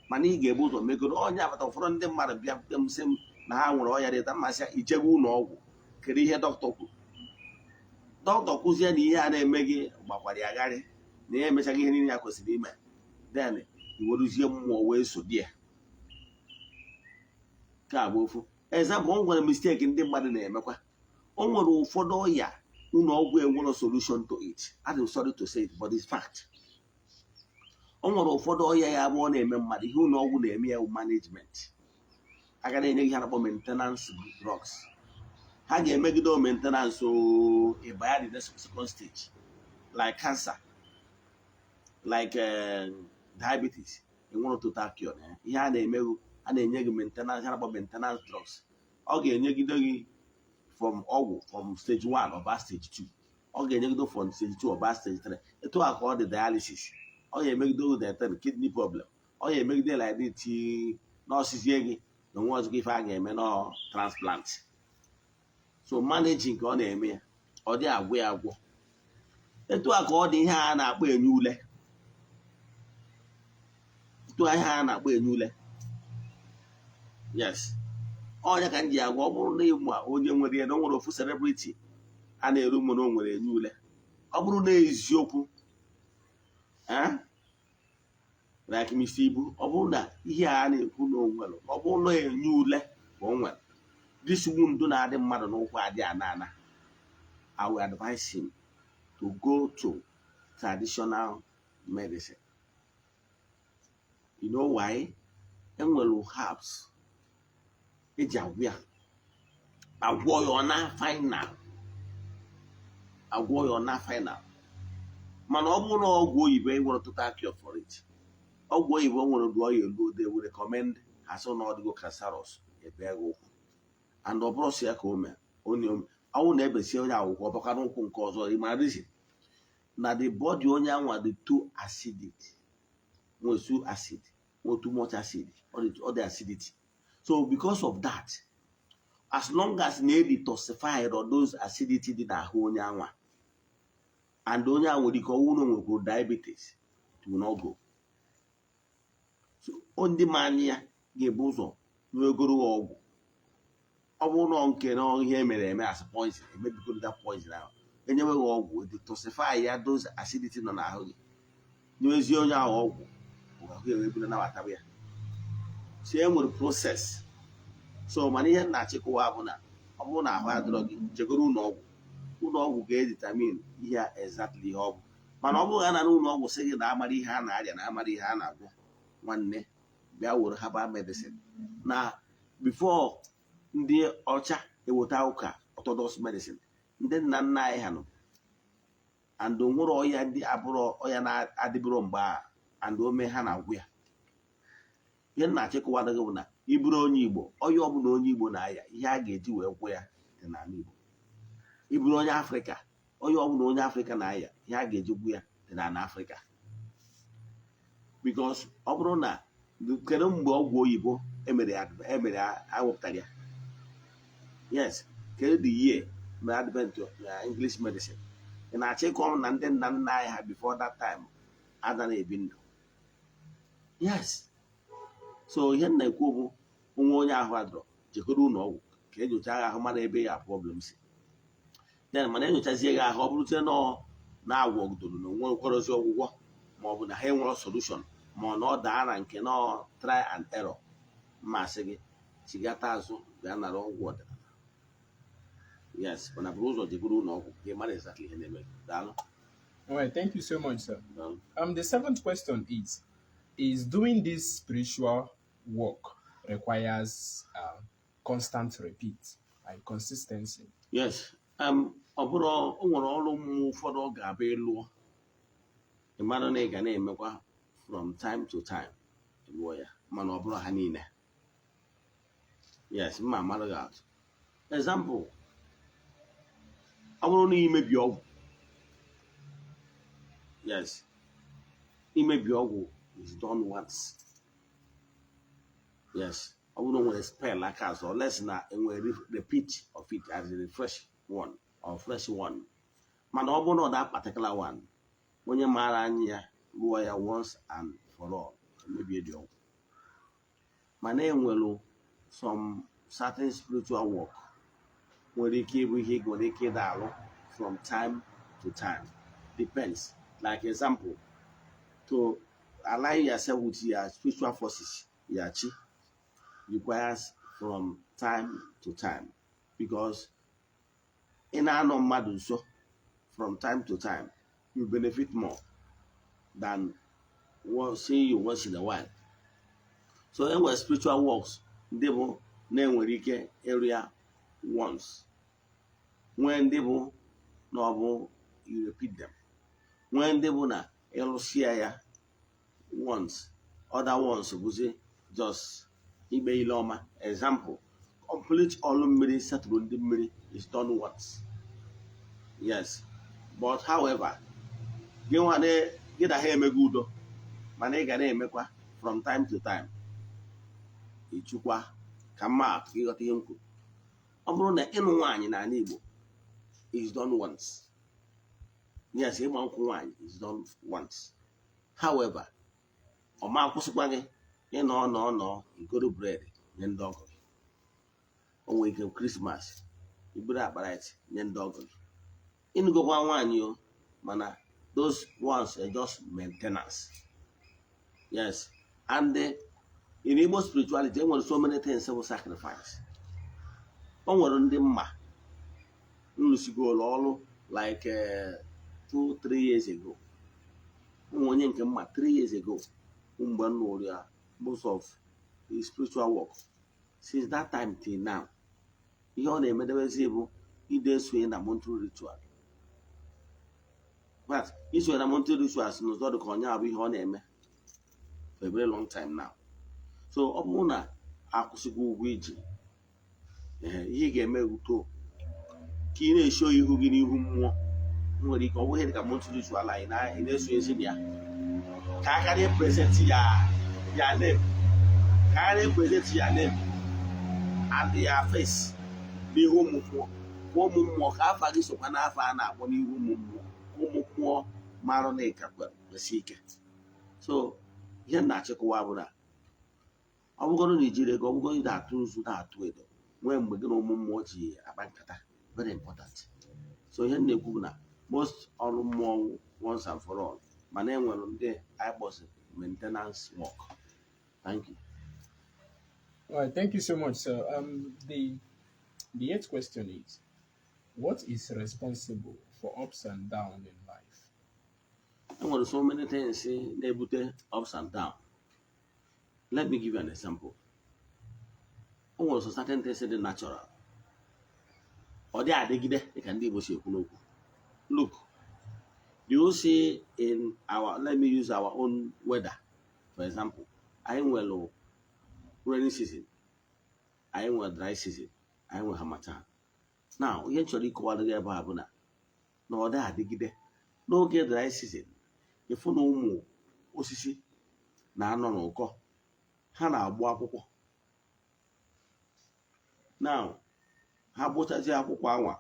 Speaker 3: Mana ị ga-ebu ụzọ megoro onye agbata. Ụfọdụ ndị mmadụ bịa m sị m na ha nwere ọya dịta mmasị. Ijego ụlọ ọgwụ, kedu ihe dọkịta kwuru? Dọkịta kwụzie na ihe a na-eme gị gbakwara ya gharị, na ya emechaghị ihe niile ya kwesịrị ime, then iweruzie mmụọ wee so di ya. Nke a bụ ofu example. O nwere mistake ndị mmadụ na-emekwa. O nwere ụfọdụ ọya ụlọ ọgwụ enwero solution to it. I'm sorry to say it, but it's fact. O nwere ụfọdụ ọya ya bụ ọ na-eme mmadụ, ihe ụlọ ọgwụ na-eme ya bụ management. A ga na-enye gị ihe a na-akpọ maintenance drugs. Ha ga-emegide maintenance o ịba ya the next second stage, like cancer, like diabetes, enwere total cure na ya. Ihe a na-emeghu, a na-enye gị maintenance, ha na-akpọ maintenance drugs. Ọ ga-enyegide gị from ọgwụ from stage 1 ọba stage 2, ọ ga-enyegide from stage 2 ọba stage 3. Etu a ka ọ dị dialysis, ọ ga-emegide gị the kidney problem, ọ ga-emegide like this n'ọsịzie gị na onwe ọzọ ife a ga-eme nọ transplant. So managing ka ọ na-eme ya, ọ dị agwụ ya agwọ. Etu a ka ọ dị ihe a na-akpọ enye ule. Etu a ihe a na-akpọ enye ule, yes, ọnya ka m ji agwa. Ọ bụrụ na ịma onye nwere ya, na o nwere ofu celebrity a na-eru m na o nwere enye ule, ọ bụrụ na eziokwu, eh, like Mr. Ibu, ọ bụrụ na ihe a na-ekwu na o nwere, ọ bụrụ na enye ule ka o nwere, this wound na-adị mmadụ n'ụkwụ adị ana ana, I will advise him to go to traditional medicine. You know why? Enwere herbs eji agwụ ya, agwọ ya ọ na final, agwọ ya ọ na final. Mana ọ bụrụ na ọgwụ oyibo, enwere total cure for it. Ọgwụ oyibo nwere duo ya elu, they will recommend, ha sị na ọ dịgo cancerous, ebe gị ụkwụ, and ọ bụrụ sị ya ka o mee onye ọnwụ na-ebesi onye akwụkwọ ọbaka n'ụkwụ nke ọzọ. Ịma reason na the body onye anwa dị too acidic, nwee too acid, nwee too much acid, ọ dị acidity. So because of that, as long as na e detoxify those acidity dị n'ahụ onye anwa, and onye a nwere ike ọnwụ na o nwekwuru diabetes, it will not go. So ndị ma anya ya ga-ebu ụzọ nwegoro ya ọgwụ. Ọ bụrụ na nke na ihe emere eme as poison, emebigoro that poison ahụ, enyewe gị ọgwụ, detoxify ya those acidity nọ n'ahụ gị, nyewezie onye ahụ ọgwụ, ahụ ya wee bido nabataba ya. So e nwere process. So mana ihe m na-achịkọwa bụ na ọ bụrụ na ahụ adịrọ gị, jegoro ụlọ ọgwụ. Ụlọ ọgwụ ga-edetermine ihe a exactly ihe ọ bụ. Mana ọ bụrụ na n'ụlọ ọgwụ sị gị na amara ihe a na-arịa, na amara ihe a na-agwọ, nwanne, bịa were herbal medicine. Na before ndị ọcha eweta ụka orthodox medicine, ndị nna nna anyị ha nọ and o nwere ọya ndị abụrụ ọya na-adịbụrụ mgbe a, and ome ha na-agwụ ya. Ihe m na-achịkọwara gị bụ na ị bụrụ onye Igbo, ọya ọbụla onye Igbo na-aya, ihe a ga-eji wee gwọ ya dị n'ala Igbo. Ị bụrụ onye Afrịka, onye ọbụla onye Afrịka na-aya, ihe a ga-eji gwụ ya dị n'ala Afrịka. Because ọ bụrụ na kedu mgbe ọgwụ oyibo emere emere awụpụtara ya? Yes, kedu the year mere advent of English medicine? Ị na-achọ ịkọ m na ndị nna nna anyị ha before that time ada na-ebi ndụ? Yes. So ihe m na-ekwu bụ, nwa onye ahụ adọrọ, jekọrọ ụlọ ọgwụ ka enyocha gị ahụ, mara ebe ya problem si. Then mana enyochazie gị ahụ, ọ bụrụzie nọ na-agwọgidoro na onwe nkwarozi ọgwụgwọ, ma ọ bụ na ha enwere solution, Ma ọ na ọ daa na nke nọ try and error, mmasị gị chigata azụ bịa nara ọgwụ ọdịnala. Yes, mana buru ụzọ jegoro ụlọ ọgwụ ka ị mara exactly ihe na-eme gị. Daalụ.
Speaker 2: All right, thank you so much, sir.
Speaker 3: Daalụ.
Speaker 2: The seventh question is doing this spiritual work requires constant repeat, like consistency?
Speaker 3: Yes, ọ bụrụ o nwere ọrụ mmụọ ụfọdụ ọ ga-abụ ịlụọ, ị mara na ị ga na-emekwa from time to time lụọ ya, mana ọ bụrụ ha niile. Yes, mma mara gị atụ example. Ọ bụrụ na imebi ọgwụ, yes, imebi ọgwụ is done once. Yes, ọ bụrụ na o nwere spell aka azụ, unless na enwere repeat of it as a refresh one or fresh one. Mana ọ bụrụ na ọ that particular one, onye maara anya ya rụọ ya once and for all, emebie dị ọgwụ. Mana enwere some certain spiritual work nwere ike ịbụ ihe ị nwere ike ịda alụ from time to time, depends. Like example, to align yourself with your spiritual forces, your chi, requires from time to time, because ị na-anọ mmadụ nso from time to time, you benefit more than what seeing you once in a while. So enwere spiritual works ndị bụ na-enwere ike ịrụ ya once, nwee ndị bụ na ọ bụ you repeat them, nwee ndị bụ na ịrụsịa ya once, other ones bụzi just ikpe ile ọma. Example, complete ọlụ mmiri, setụrụ ndị mmiri is done once. Yes, but however, gị nwa gị na ha emego udo, mana ị ga na-emekwa from time to time ịchụkwa. Ka mma atụ ka ịghọta ihe m kwuru: ọ bụrụ na ịnụ nwaanyị n'ala Igbo is done once. Yes, ịgba nkwụ nwaanyị is done once. However, ọ ma akwụsịkwa gị ịnọ nọ nọ igoro bread nye ndị ọgọ gị. O nwere ike Christmas, iburu akpa rice nye ndị ọgọ gị. Ịnụgokwa nwaanyị o, mana those ones are just maintenance. Yes, and in Igbo spirituality, e nwere so many things bụ sacrifice. O nwere ndị mma nrụsigoro ọrụ like 2, 3 years ago. Ụmụ onye nke mma 3 years ago mgbe m nụrụ ya most of his spiritual work since that time till now, ihe ọ na-emedebezi bụ ide esonye na monthly ritual. But isonye na monthly rituals n'ụzọ dị ka onye abụ ihe ọ na-eme for a very long time now. So ọ bụrụ na akwụsịgo ụgwọ iji, ihe ị ga-eme uto ka ị na-esho ihu gị n'ihu mmụọ. Nwere ike ọ bụghị dịka monthly ritual anyị na ị na-esonyezi na ya, ka aka na-present ya name, ka a na-present ya name and ya face n'ihu ụmụ mmụọ, ka ụmụ mmụọ, ka afa gị sokwa n'afọ a na-akpọ n'ihu ụmụ mmụọ, ka ụmụ mmụọ marụ na ịka kwesị ike. So ihe m na-achịkọwa bụ na ọ bụgoro na ijiri ego, ọ bụgoro na atụ nzu na-atụ edo, nwee mgbe gị na ụmụ mmụọ ji akpa nkata, very important. So ihe m na-ekwu bụ na most ọrụ mmụọ once and for all, mana e nwere ndị anyị kpọsị maintenance work. Thank you.
Speaker 2: All right, thank you so much, sir. The eighth question is, what is responsible for ups and downs in life?
Speaker 3: E nwere so many things na-ebute ups and down. Let me give you an example. O nwere some certain things dị natural, ọ dị adịgide, dịka ndị Igbo si ekwu n'okwu. Look, do you see in our, let me use our own weather for example. Anyị nwere rainy season, anyị nwere dry season, anyị nwere harmattan. Now, ihe m chọrọ ịkọwara gị ebe a bụ na ọ dị adịgide. N'oge dry season, ịfụ na ụmụ osisi na-anọ n'ụkọ, ha na-agbụ akwụkwọ. Now, ha gbụchazie akwụkwọ anwa,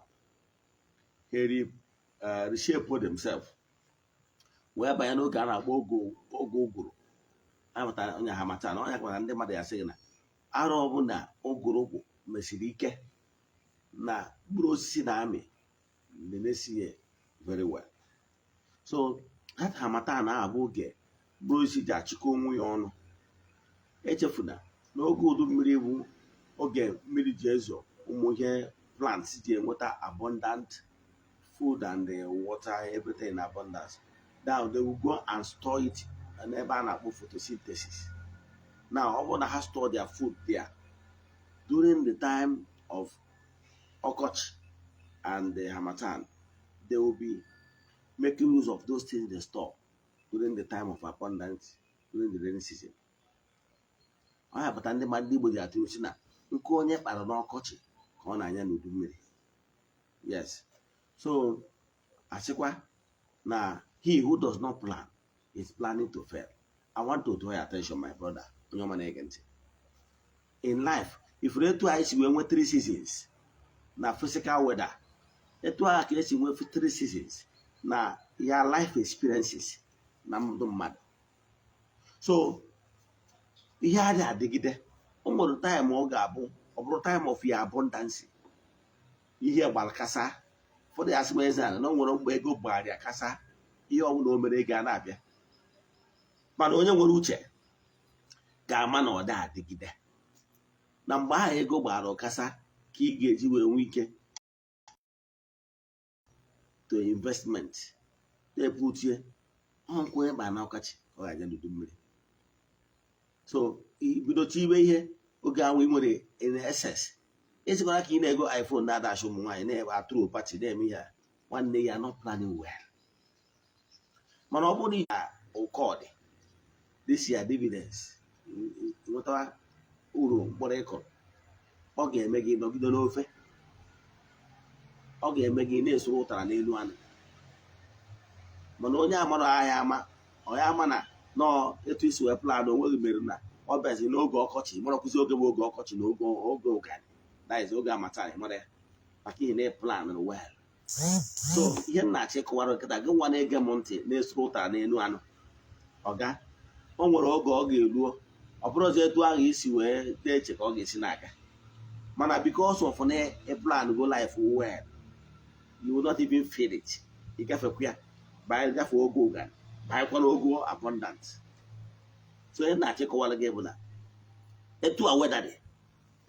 Speaker 3: ha reshape themselves wee banye n'oge a na-akpọ oge ụgụrụ. Amụtara onye harmattan, onye kwara ndị mmadụ ya sị gị na arọ ọbụla ụgụrụ mesiri ike na mkpụrụ osisi na-amị the next year very well. So that harmattan na-abụ oge Mkpụrụ osisi ji achịkọ onwe ya ọnụ. Echefuna n'oge udu mmiri bụ oge mmiri ji ezo, ụmụ ihe plants ji enweta abundant food and water, everything in abundance. Now they will go and store it n'ebe a na-akpọ photosynthesis. Now ọ bụrụ na ha store their food there during the time of ọkọchị and the harmattan, they will be making use of those things they store during the time of abundance, during the rainy season. Ọ ya pụta ndị mmadụ, ndị Igbo ji atụ si na nke onye kpara n'ọkọchị ka ọ na-anya n'udu mmiri. Yes, so asịkwa na he who does not plan is planning to fail. I want to draw your attention, my brother, onye ọma na-ege ntị. In life, ifuru etu anyị si wee nwee three seasons na physical weather, etu ahụ ka esi nwee three seasons na ya life experiences na ndụ mmadụ. So ihe adị adịgide. O nwere time ọ ga-abụ ọ bụrụ time of your abundance, ihe gbara kasa. Ụfọdụ ya asị m, eze ala na o nwere mgbe ego gbara ya kasa, ihe ọbụla o mere ego a na-abịa. Mana onye nwere uche ga-ama na ọ dị adịgide, na mgbe ahụ ego gbara ụkasa ka ị ga-eji wee nwee ike to investment na-eputie nkwụ onye kpara na ọkachi ka ọ ga-aja n'udu mmiri. So ibido tiwe ihe oge ahụ ị nwere in excess, ịsịkwara ka ị na-ego iPhone, na-adachi ụmụ nwaanyị, na-ebe atụrụ party, na-eme ihe a, nwanne ya not planning well. Mana ọ bụrụ na ụkọ dị, this year dividends, nwetawa uru mkpụrụ ịkụrụ, ọ ga-eme gị nọgide n'ofe, ọ ga-eme gị na-esoro ụtara n'elu anụ. Mana onye amara ahịa ama ọ ya ama na nọọ etu isi wee plan onweghị mere na ọ bịazi n'oge ọkọchị, mara kwụzi oge bụ oge ọkọchị na oge ụgani, that is oge harmattan, mara ya maka ihe na plan well. So ihe m na-achọ ịkọwara nkịta gị, nwa na-ege m ntị, na-esoro ụtara n'elu anụ, ọga o nwere oge ọ ga-eruo, ọ bụrụzi etu ahụ isi wee na-eche ka ọ ga-esi na-aga. Mana because of na plan go life well, you will not even feel it. Ị gafekwa ya, banye gafe oge ụgani, banyekwa n'ogo abundant. So ihe na-achọ ịkọwara gị bụ na etu a weather dị,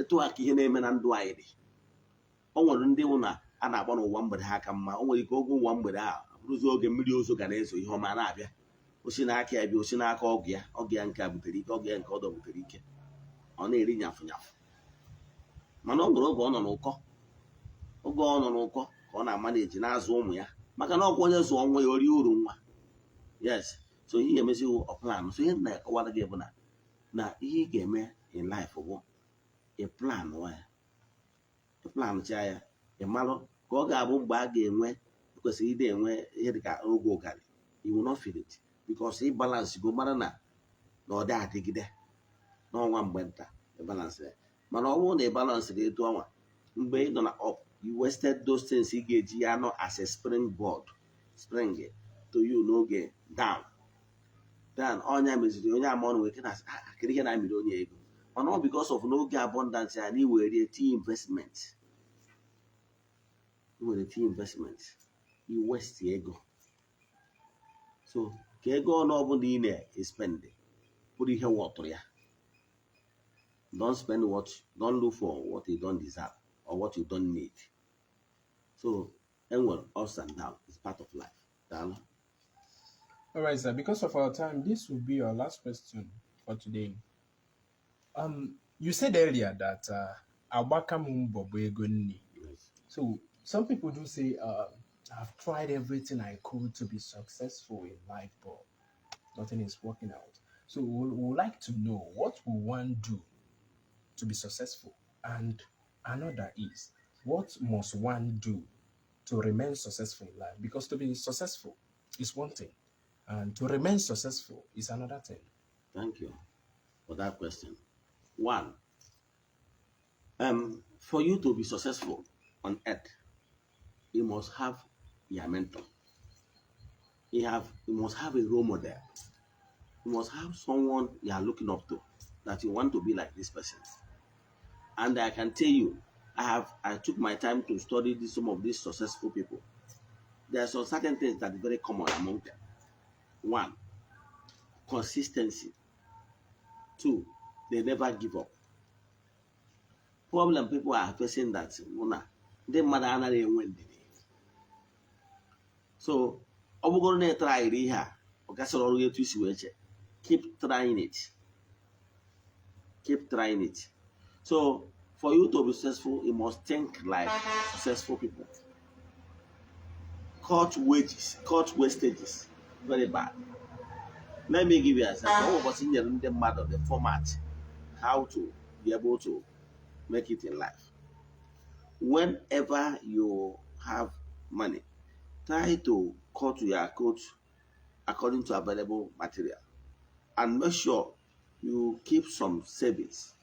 Speaker 3: etu a ka ihe na-eme na ndụ anyị dị. O nwere ndị wụ na a na-agba n'ụwa mgbede ha ka mma. O nwere ike oge ụwa mgbede a bụrụzi oge mmiri ozo ga na-ezo, ihe ọma na-abịa, osi n'aka ya bịa, osi n'aka ọgụ ya, ọgụ ya nke a butere ike, ọgụ ya nke ọdọ butere ike, ọ na-eri nyafụ nyafụ. Mana ọ nwere oge ọ nọ n'ụkọ, oge ọ nọ n'ụkọ ka ọ na-ama na-eji na-azụ ụmụ ya, maka na ọkwa onye zụọ nwa ya, o rie uru nwa. Yes, so ihe ga-emezi plan. So ihe na-akọwara gị bụ na ihe ị ga-eme in life bụ ị plan ya, ị plan cha ya, ị malụ ka ọ ga-abụ mgbe a ga-enwe, kwesịrị ịdị enwe ihe dịka oge ụgani, you will not feel it because ị balance go, mara na ọ dị adịgide n'ọnwa mgbe nta ị balance ya. Mana ọ bụrụ na ị balance gị etu ọnwa mgbe ị nọ na up, you wasted those things. Ị ga-eji ya nọ as a springboard, spring to you n'oge down down. Ọnya meziri onye ama ọnụ nwere ike na-asị, "Ah, kedu ihe na-amịrị onye ego?" Mana ọ because of n'oge abundance ya na iwere tinye investment, iwere tinye investment, i waste ego. So ka ego ọnụ ọbụla ị na-espend bụrụ ihe wọtụrụ ya. Don't spend what, don't look for what you don't deserve or what you don't need. So enwere ups and downs, is part of life. Daalụ.
Speaker 2: All right, sir. Because of our time, this will be our last question for today. You said earlier that agbaka m mbọ bụ ego nni.
Speaker 3: Yes.
Speaker 2: So some people do say, I've tried everything I could to be successful in life, but nothing is working out. So we would like to know what will one do to be successful? And another is, what must one do to remain successful in life? Because to be successful is one thing, and to remain successful is another thing.
Speaker 3: Thank you for that question. One, for you to be successful on earth, you must have your mentor. You must have a role model. You must have someone you are looking up to, that you want to be like this person. And I can tell you, I took my time to study this, some of these successful people. There are some certain things that are very common among them. One, Consistency. Two, they never give up. Problem people are facing that bụ na ndị mmadụ anaghị enwe ndidi. So ọ bụgoro na ị tryịrị ihe a, ọ gasịrị ọrụ gị etu isi wee che, keep trying it, keep trying it. So for you to be successful, you must think like successful people. Cut wages, cut wastages. Very bad. Let me give you an example. Ọ ụbọchị nyere ndị mmadụ the format how to be able to make it in life. Whenever you have money, try to cut your coat according to available material and make sure you keep some savings.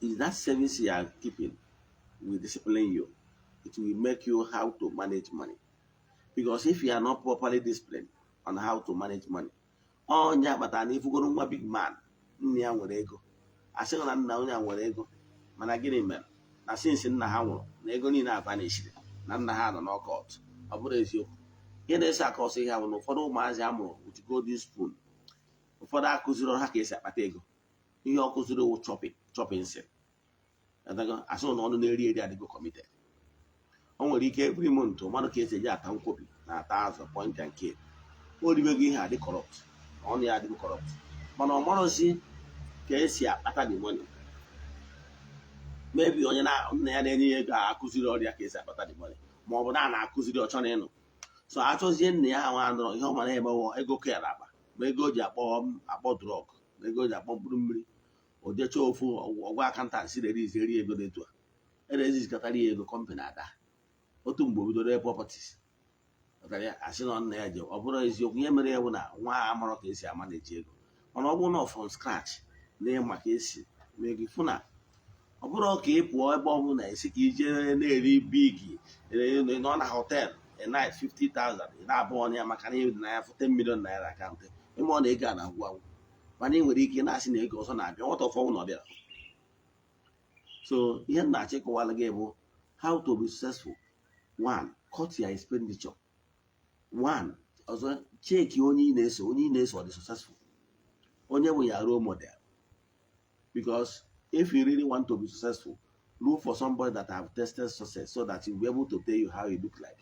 Speaker 3: Is that savings you are keeping will discipline you. It will make you how to manage money. Because if you are not properly disciplined on how to manage money, onye akpatara na ifugoro nwa big man, nna ya nwere ego, asịghị na nna onye a nwere ego, mana gịnị mere na since nna ha nwụrụ na ego niile avanishiri, na nna ha nọ n'ọkọt? Ọ bụrụ eziokwu, ihe na-ese akọsọ ihe a bụ na ụfọdụ ụmụazị a mụrụ with golden spoon, ụfọdụ akụziri ha ka esi akpata ego. Ihe ọ kụziri wụ chopping chopping nsị asị na ọnụ na-eri eri adịgo committed. O nwere ike every month mmadụ ka esi eji ata nkwobi na ata azụ point and kill. O ribego ihe adị corrupt, ọnụ ya adịgo corrupt, mana ọ marọzi ka esi akpata the money. Maybe onye na nna ya na-enye ya ego a akụziri ọrịa ka esi akpata the money, ma ọ bụ na a na-akụziri ọchọ na ịnụ so achọzie nna ya nwa anọrọ ihe ọ mara emewo ego ka ya akpa, ma ego o ji akpọ akpọ drug, ma ego o ji akpọ mkpụrụ mmiri. O jecha ofu ọgwa accountant si rerizi eri ego dị etu a erezizikọtara ya ego company ada. Otu mgbe o bidoro properties pụtara ya, asị na nna ya ji. Ọ bụrụ eziokwu, ihe mere ya bụ na nwa a amarọ ka esi ama na-eji ego. Mana ọ bụrụ na from scratch na ịma ka esi mee gị fụ na ọ bụrụ ka ị pụọ ebe ọ bụla esi ka ije na-eri big nọ na hotel a night 50,000, ị na-abụ ọnụ ya maka na ị dị na ya fụ 10 million naira account ịma ọ na ego a na-agwụ agwụ, mana ị nwere ike na-asị na ego ọzọ na-abịa nwata ọfọnwụ na ọ bịara. So ihe m na-achọ ịkọwara gị bụ how to be successful. One, cut your expenditure. One ọzọ, check onye ị na-eso. Onye ị na-eso, ọ dị successful? Onye bụ ya role model? Because if you really want to be successful, look for somebody that have tested success so that he will be able to tell you how it look like.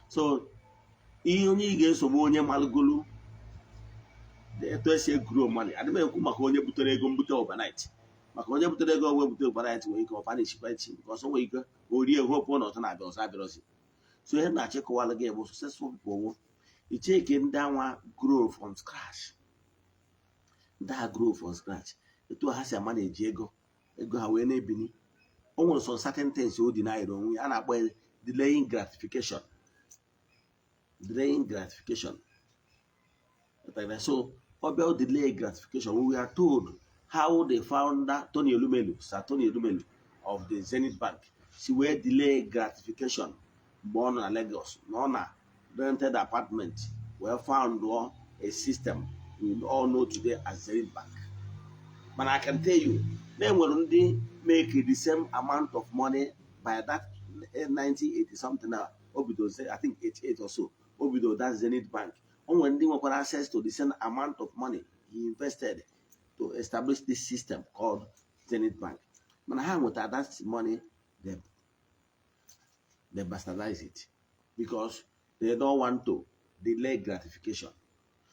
Speaker 3: So ihe onye ị ga-eso bụ onye malụgolu etu esi egrow money. Adị m ekwu maka onye butere ego mbute overnight, maka onye butere ego onwe bute overnight nwere ike ọfanishikwa echi, because o nwere ike o rie hope na ọzọ na-abịa, ọzọ abịarọzi. So ihe na-achọ ịkọwalụ gị bụ successful people wụ icheke ndị anwa grow from scratch, ndị a grow from scratch, etu ha si ama na-eji ego ego ha wee na-ebini. O nwere some certain things o denied onwe ya a na-akpọ ya delaying gratification, delaying gratification. So ọ bịa delay gratification. We are told how the founder, Tony Elumelu, Sir Tony Elumelu of the Zenith Bank, si wee delay gratification mgbe ọ nọ na Lagos na ọ na rented apartment wee found a system we all know today as Zenith Bank. Mana I can tell you na enwere ndị make the same amount of money by that 1980 something now o bido, I think 88 or so o bido that Zenith Bank. O nwere ndị nwekwara access to the same amount of money he invested to establish this system called Zenith Bank, mana ha nwetara that money, they bastardize it because they don't want to delay gratification.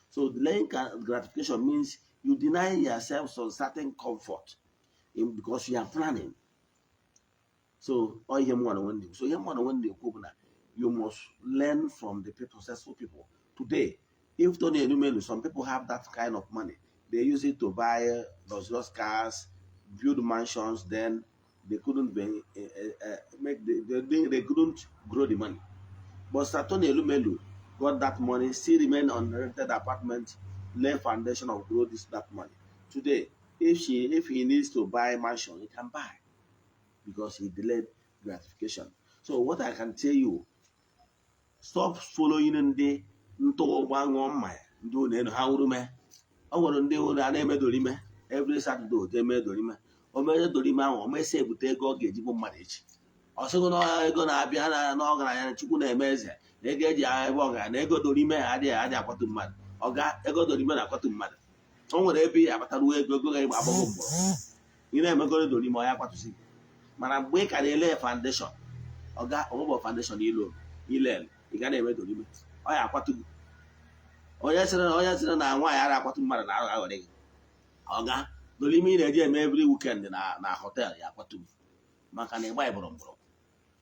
Speaker 3: So delaying gratification means you deny yourself some certain comfort because you are planning. So ọ ihe mmadụ nwe na-ekwu. So ihe mmadụ nwe na-ekwu bụ na you must learn from the people, successful people today. If Tony Elumelu, some people have that kind of money, they use it to buy luxurious cars, build mansions, then they couldn't be, make the, they couldn't grow the money. But Sir Tony Elumelu got that money, still remain on rented apartment, lay foundation of grow this that money. Today, if he needs to buy mansion, he can buy because he delayed gratification. So what I can tell you, stop following ndị ntụgba ṅụọ mmanya, ndị ụlọ elu ha wuru mee. O nwere ndị ụlọ a na-eme dorime every Saturday, o jee mee dorime. O mere dorime ahụ, o mesịa ebute ego ọ ga-eji bụ mmadụ echi. Ọ sịghị na ego na-abịa na n'ọgaranya Chukwu na-eme eze na ego eji ebe ọgaranya na ego dorime adịghị adị akwatu mmadụ. Ọga, ego dorime na-akwatu mmadụ. O nwere ebe ị akpataruo ego, ego ga agbago mgbọrọgwụ, ị na-emegoro dorime, ọ ya kwatụsị gị. Mana mgbe ị ka na-ele foundation, ọga, ọmụgbọ foundation ilo ilel, ị ga na-eme dorime, ọ ya akwatu gị. Onye sịrị na nwaanyị ara akwatu mmadụ na aghọrị gị. Ọga, dorime ị na-eji eme every weekend na hotel ya akwatu gị, maka na ịgba ịbụrụ mgbọrọgwụ.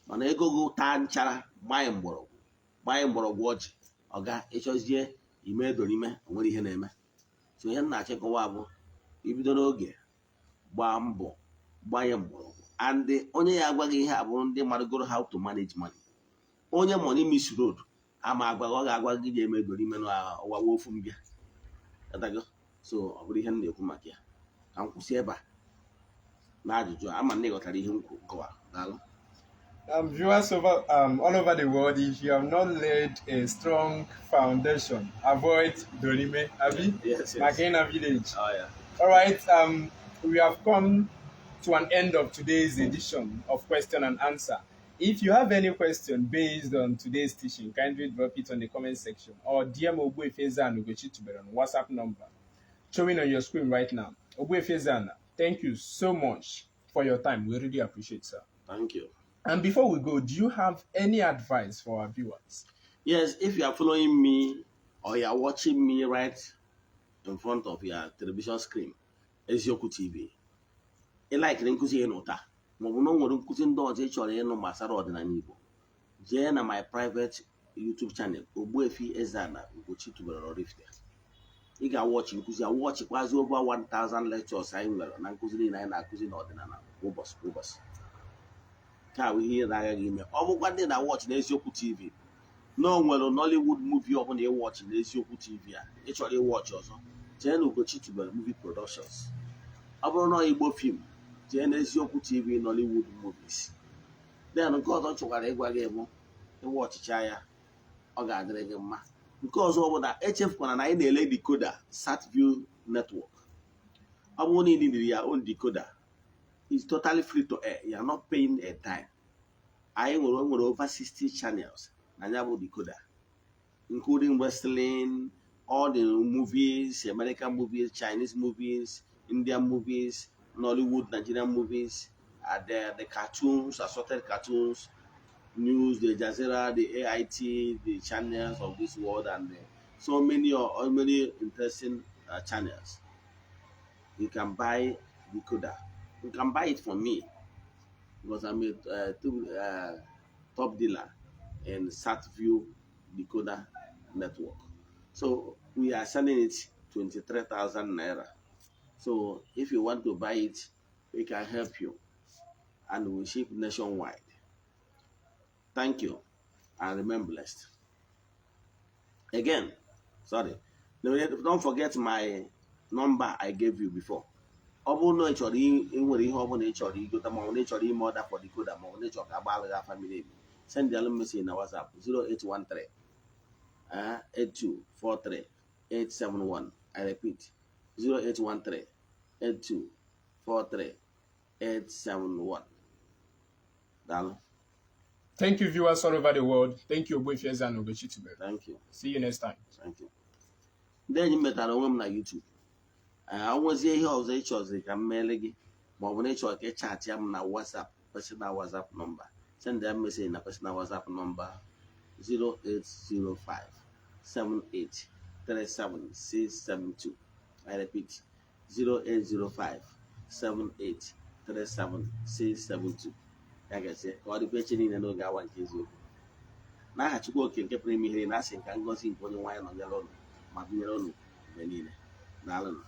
Speaker 3: Mana ego gị taa nchara, gbanye mgbọrọgwụ, gbanye mgbọrọgwụ ọjị, ọga, ịchọzie ime dorime, o nwere ihe na-eme. So ihe m na-achịkọwa bụ, ibido n'oge gbaa mbọ gbanye mgbọrọgwụ. And onye ya agwaghị ihe a bụrụ ndị marụgoro how to manage money. Onye money miss road ama agwaghị, ọ ga-agwa gị ji eme dorime n'ụwa ofu mbịa. Ghọtago? So ọ bụrụ ihe m na-ekwu maka ya, ka m kwụsị ebe a na ajụjụ a. Ama na ị ghọtara ihe m kọwara. Daalụ.
Speaker 2: Viewers all over the world, if you have not laid a strong foundation, avoid dorime, abi?
Speaker 3: Yes.
Speaker 2: Makena village.
Speaker 3: Oh, yeah.
Speaker 2: All right, we have come to an end of today's edition of Question and Answer. If you have any question based on today's teaching, kindly drop it on the comment section or DM Ogbuefi Eze-Ana Ugochi Tubelu on WhatsApp number showing on your screen right now. Ogbuefi Eze-Ana, thank you so much for your time. We really appreciate it, sir.
Speaker 3: Thank you.
Speaker 2: And before we go, do you have any advice for our viewers?
Speaker 3: Yes, if you are following me or you are watching me right in front of your television screen, Eziokwu TV, ị likeri nkụzi ị nụ taa, maọbụ na o nwere nkụzi ndị ọzọ ị chọrọ ịnụ gbasara ọdịnala Igbo, jee na my private YouTube channel, Ogbuefi Eze-Ana Ugochi Tubelu Oraifite. Ị ga-awatchị nkụzi a, watchịkwazi over 1000 lectures anyị nwere na nkụzi niile anyị na-akụzi n'ọdịnala kwa ụbọchị kwa ụbọchị. Nke a bụ ihe ị na-agaghị ime. Ọ bụkwa ndị na-watchị n'Eziokwu TV, na o nwere Nollywood movie ọbụla ịwatchị n'Eziokwu TV a ị chọrọ ịwatchị ọzọ, jee na Ugochi Tubelu Movie Productions. Ọ bụrụ na Igbo film, jee n'Eziokwu TV Nollywood movies. Then nke ọzọ chọkwara ịgwa gị bụ, ịwatchịcha ya, ọ ga-adịrị gị mma. Nke ọzọ bụ na echefukwana na anyị na-ele decoder Satview Network. Ọ bụrụ na ị nidiri ya own decoder, is totally free to air, you are not paying a dime. Anyị nwere over 60 channels na ya bụ decoder, including wrestling, all the movies, American movies, Chinese movies, Indian movies, Nollywood, Nigerian movies, the cartoons, assorted cartoons, news, the Jazeera, the AIT, the channels of this world, and so many, many interesting channels. You can buy decoder. You can buy it from me because I'm a top dealer in Satview Decoder Network. So we are selling it 23,000 naira. So if you want to buy it, we can help you and we ship nationwide. Thank you and remain blessed. Again, sorry. Don't forget my number I gave you before. Ọ bụrụ na ị chọrọ, ị nwere ihe ọbụla ị chọrọ igote, ma ọ bụ na ị chọrọ ime order for decoder, ma ọ bụ na ị chọrọ ka agbalụ gị afa miri emi, send alụ message na WhatsApp 0813 8243 871. I repeat, 0813 8243 871. Daalụ.
Speaker 2: Thank you, viewers all over the world. Thank you, Ogbuefi Eze-Ana Ugochi Tubelu.
Speaker 3: Thank you.
Speaker 2: See you next time.
Speaker 3: Thank you. Ndị enyi m, metara onwe m na YouTube. Ee, ọ nwezie ihe ọzọ ị chọziri ka m meele gị, ma ọ bụ na ị chọrọ ka ị chatịa m na WhatsApp, personal WhatsApp number, send ya message na personal WhatsApp number 0805 78 37672. I repeat, 0805 78 37672. Ya gazie, ka ọ dịkwa echi niile n'oge awa nke eziokwu. N'aha Chukwu Oke nke pụrụ ime ihe, na asị nka ngọzi nke onye nwaanyị nọnyere ụnụ ma dụnyere ụnụ mgbe niile. Daalụnụ.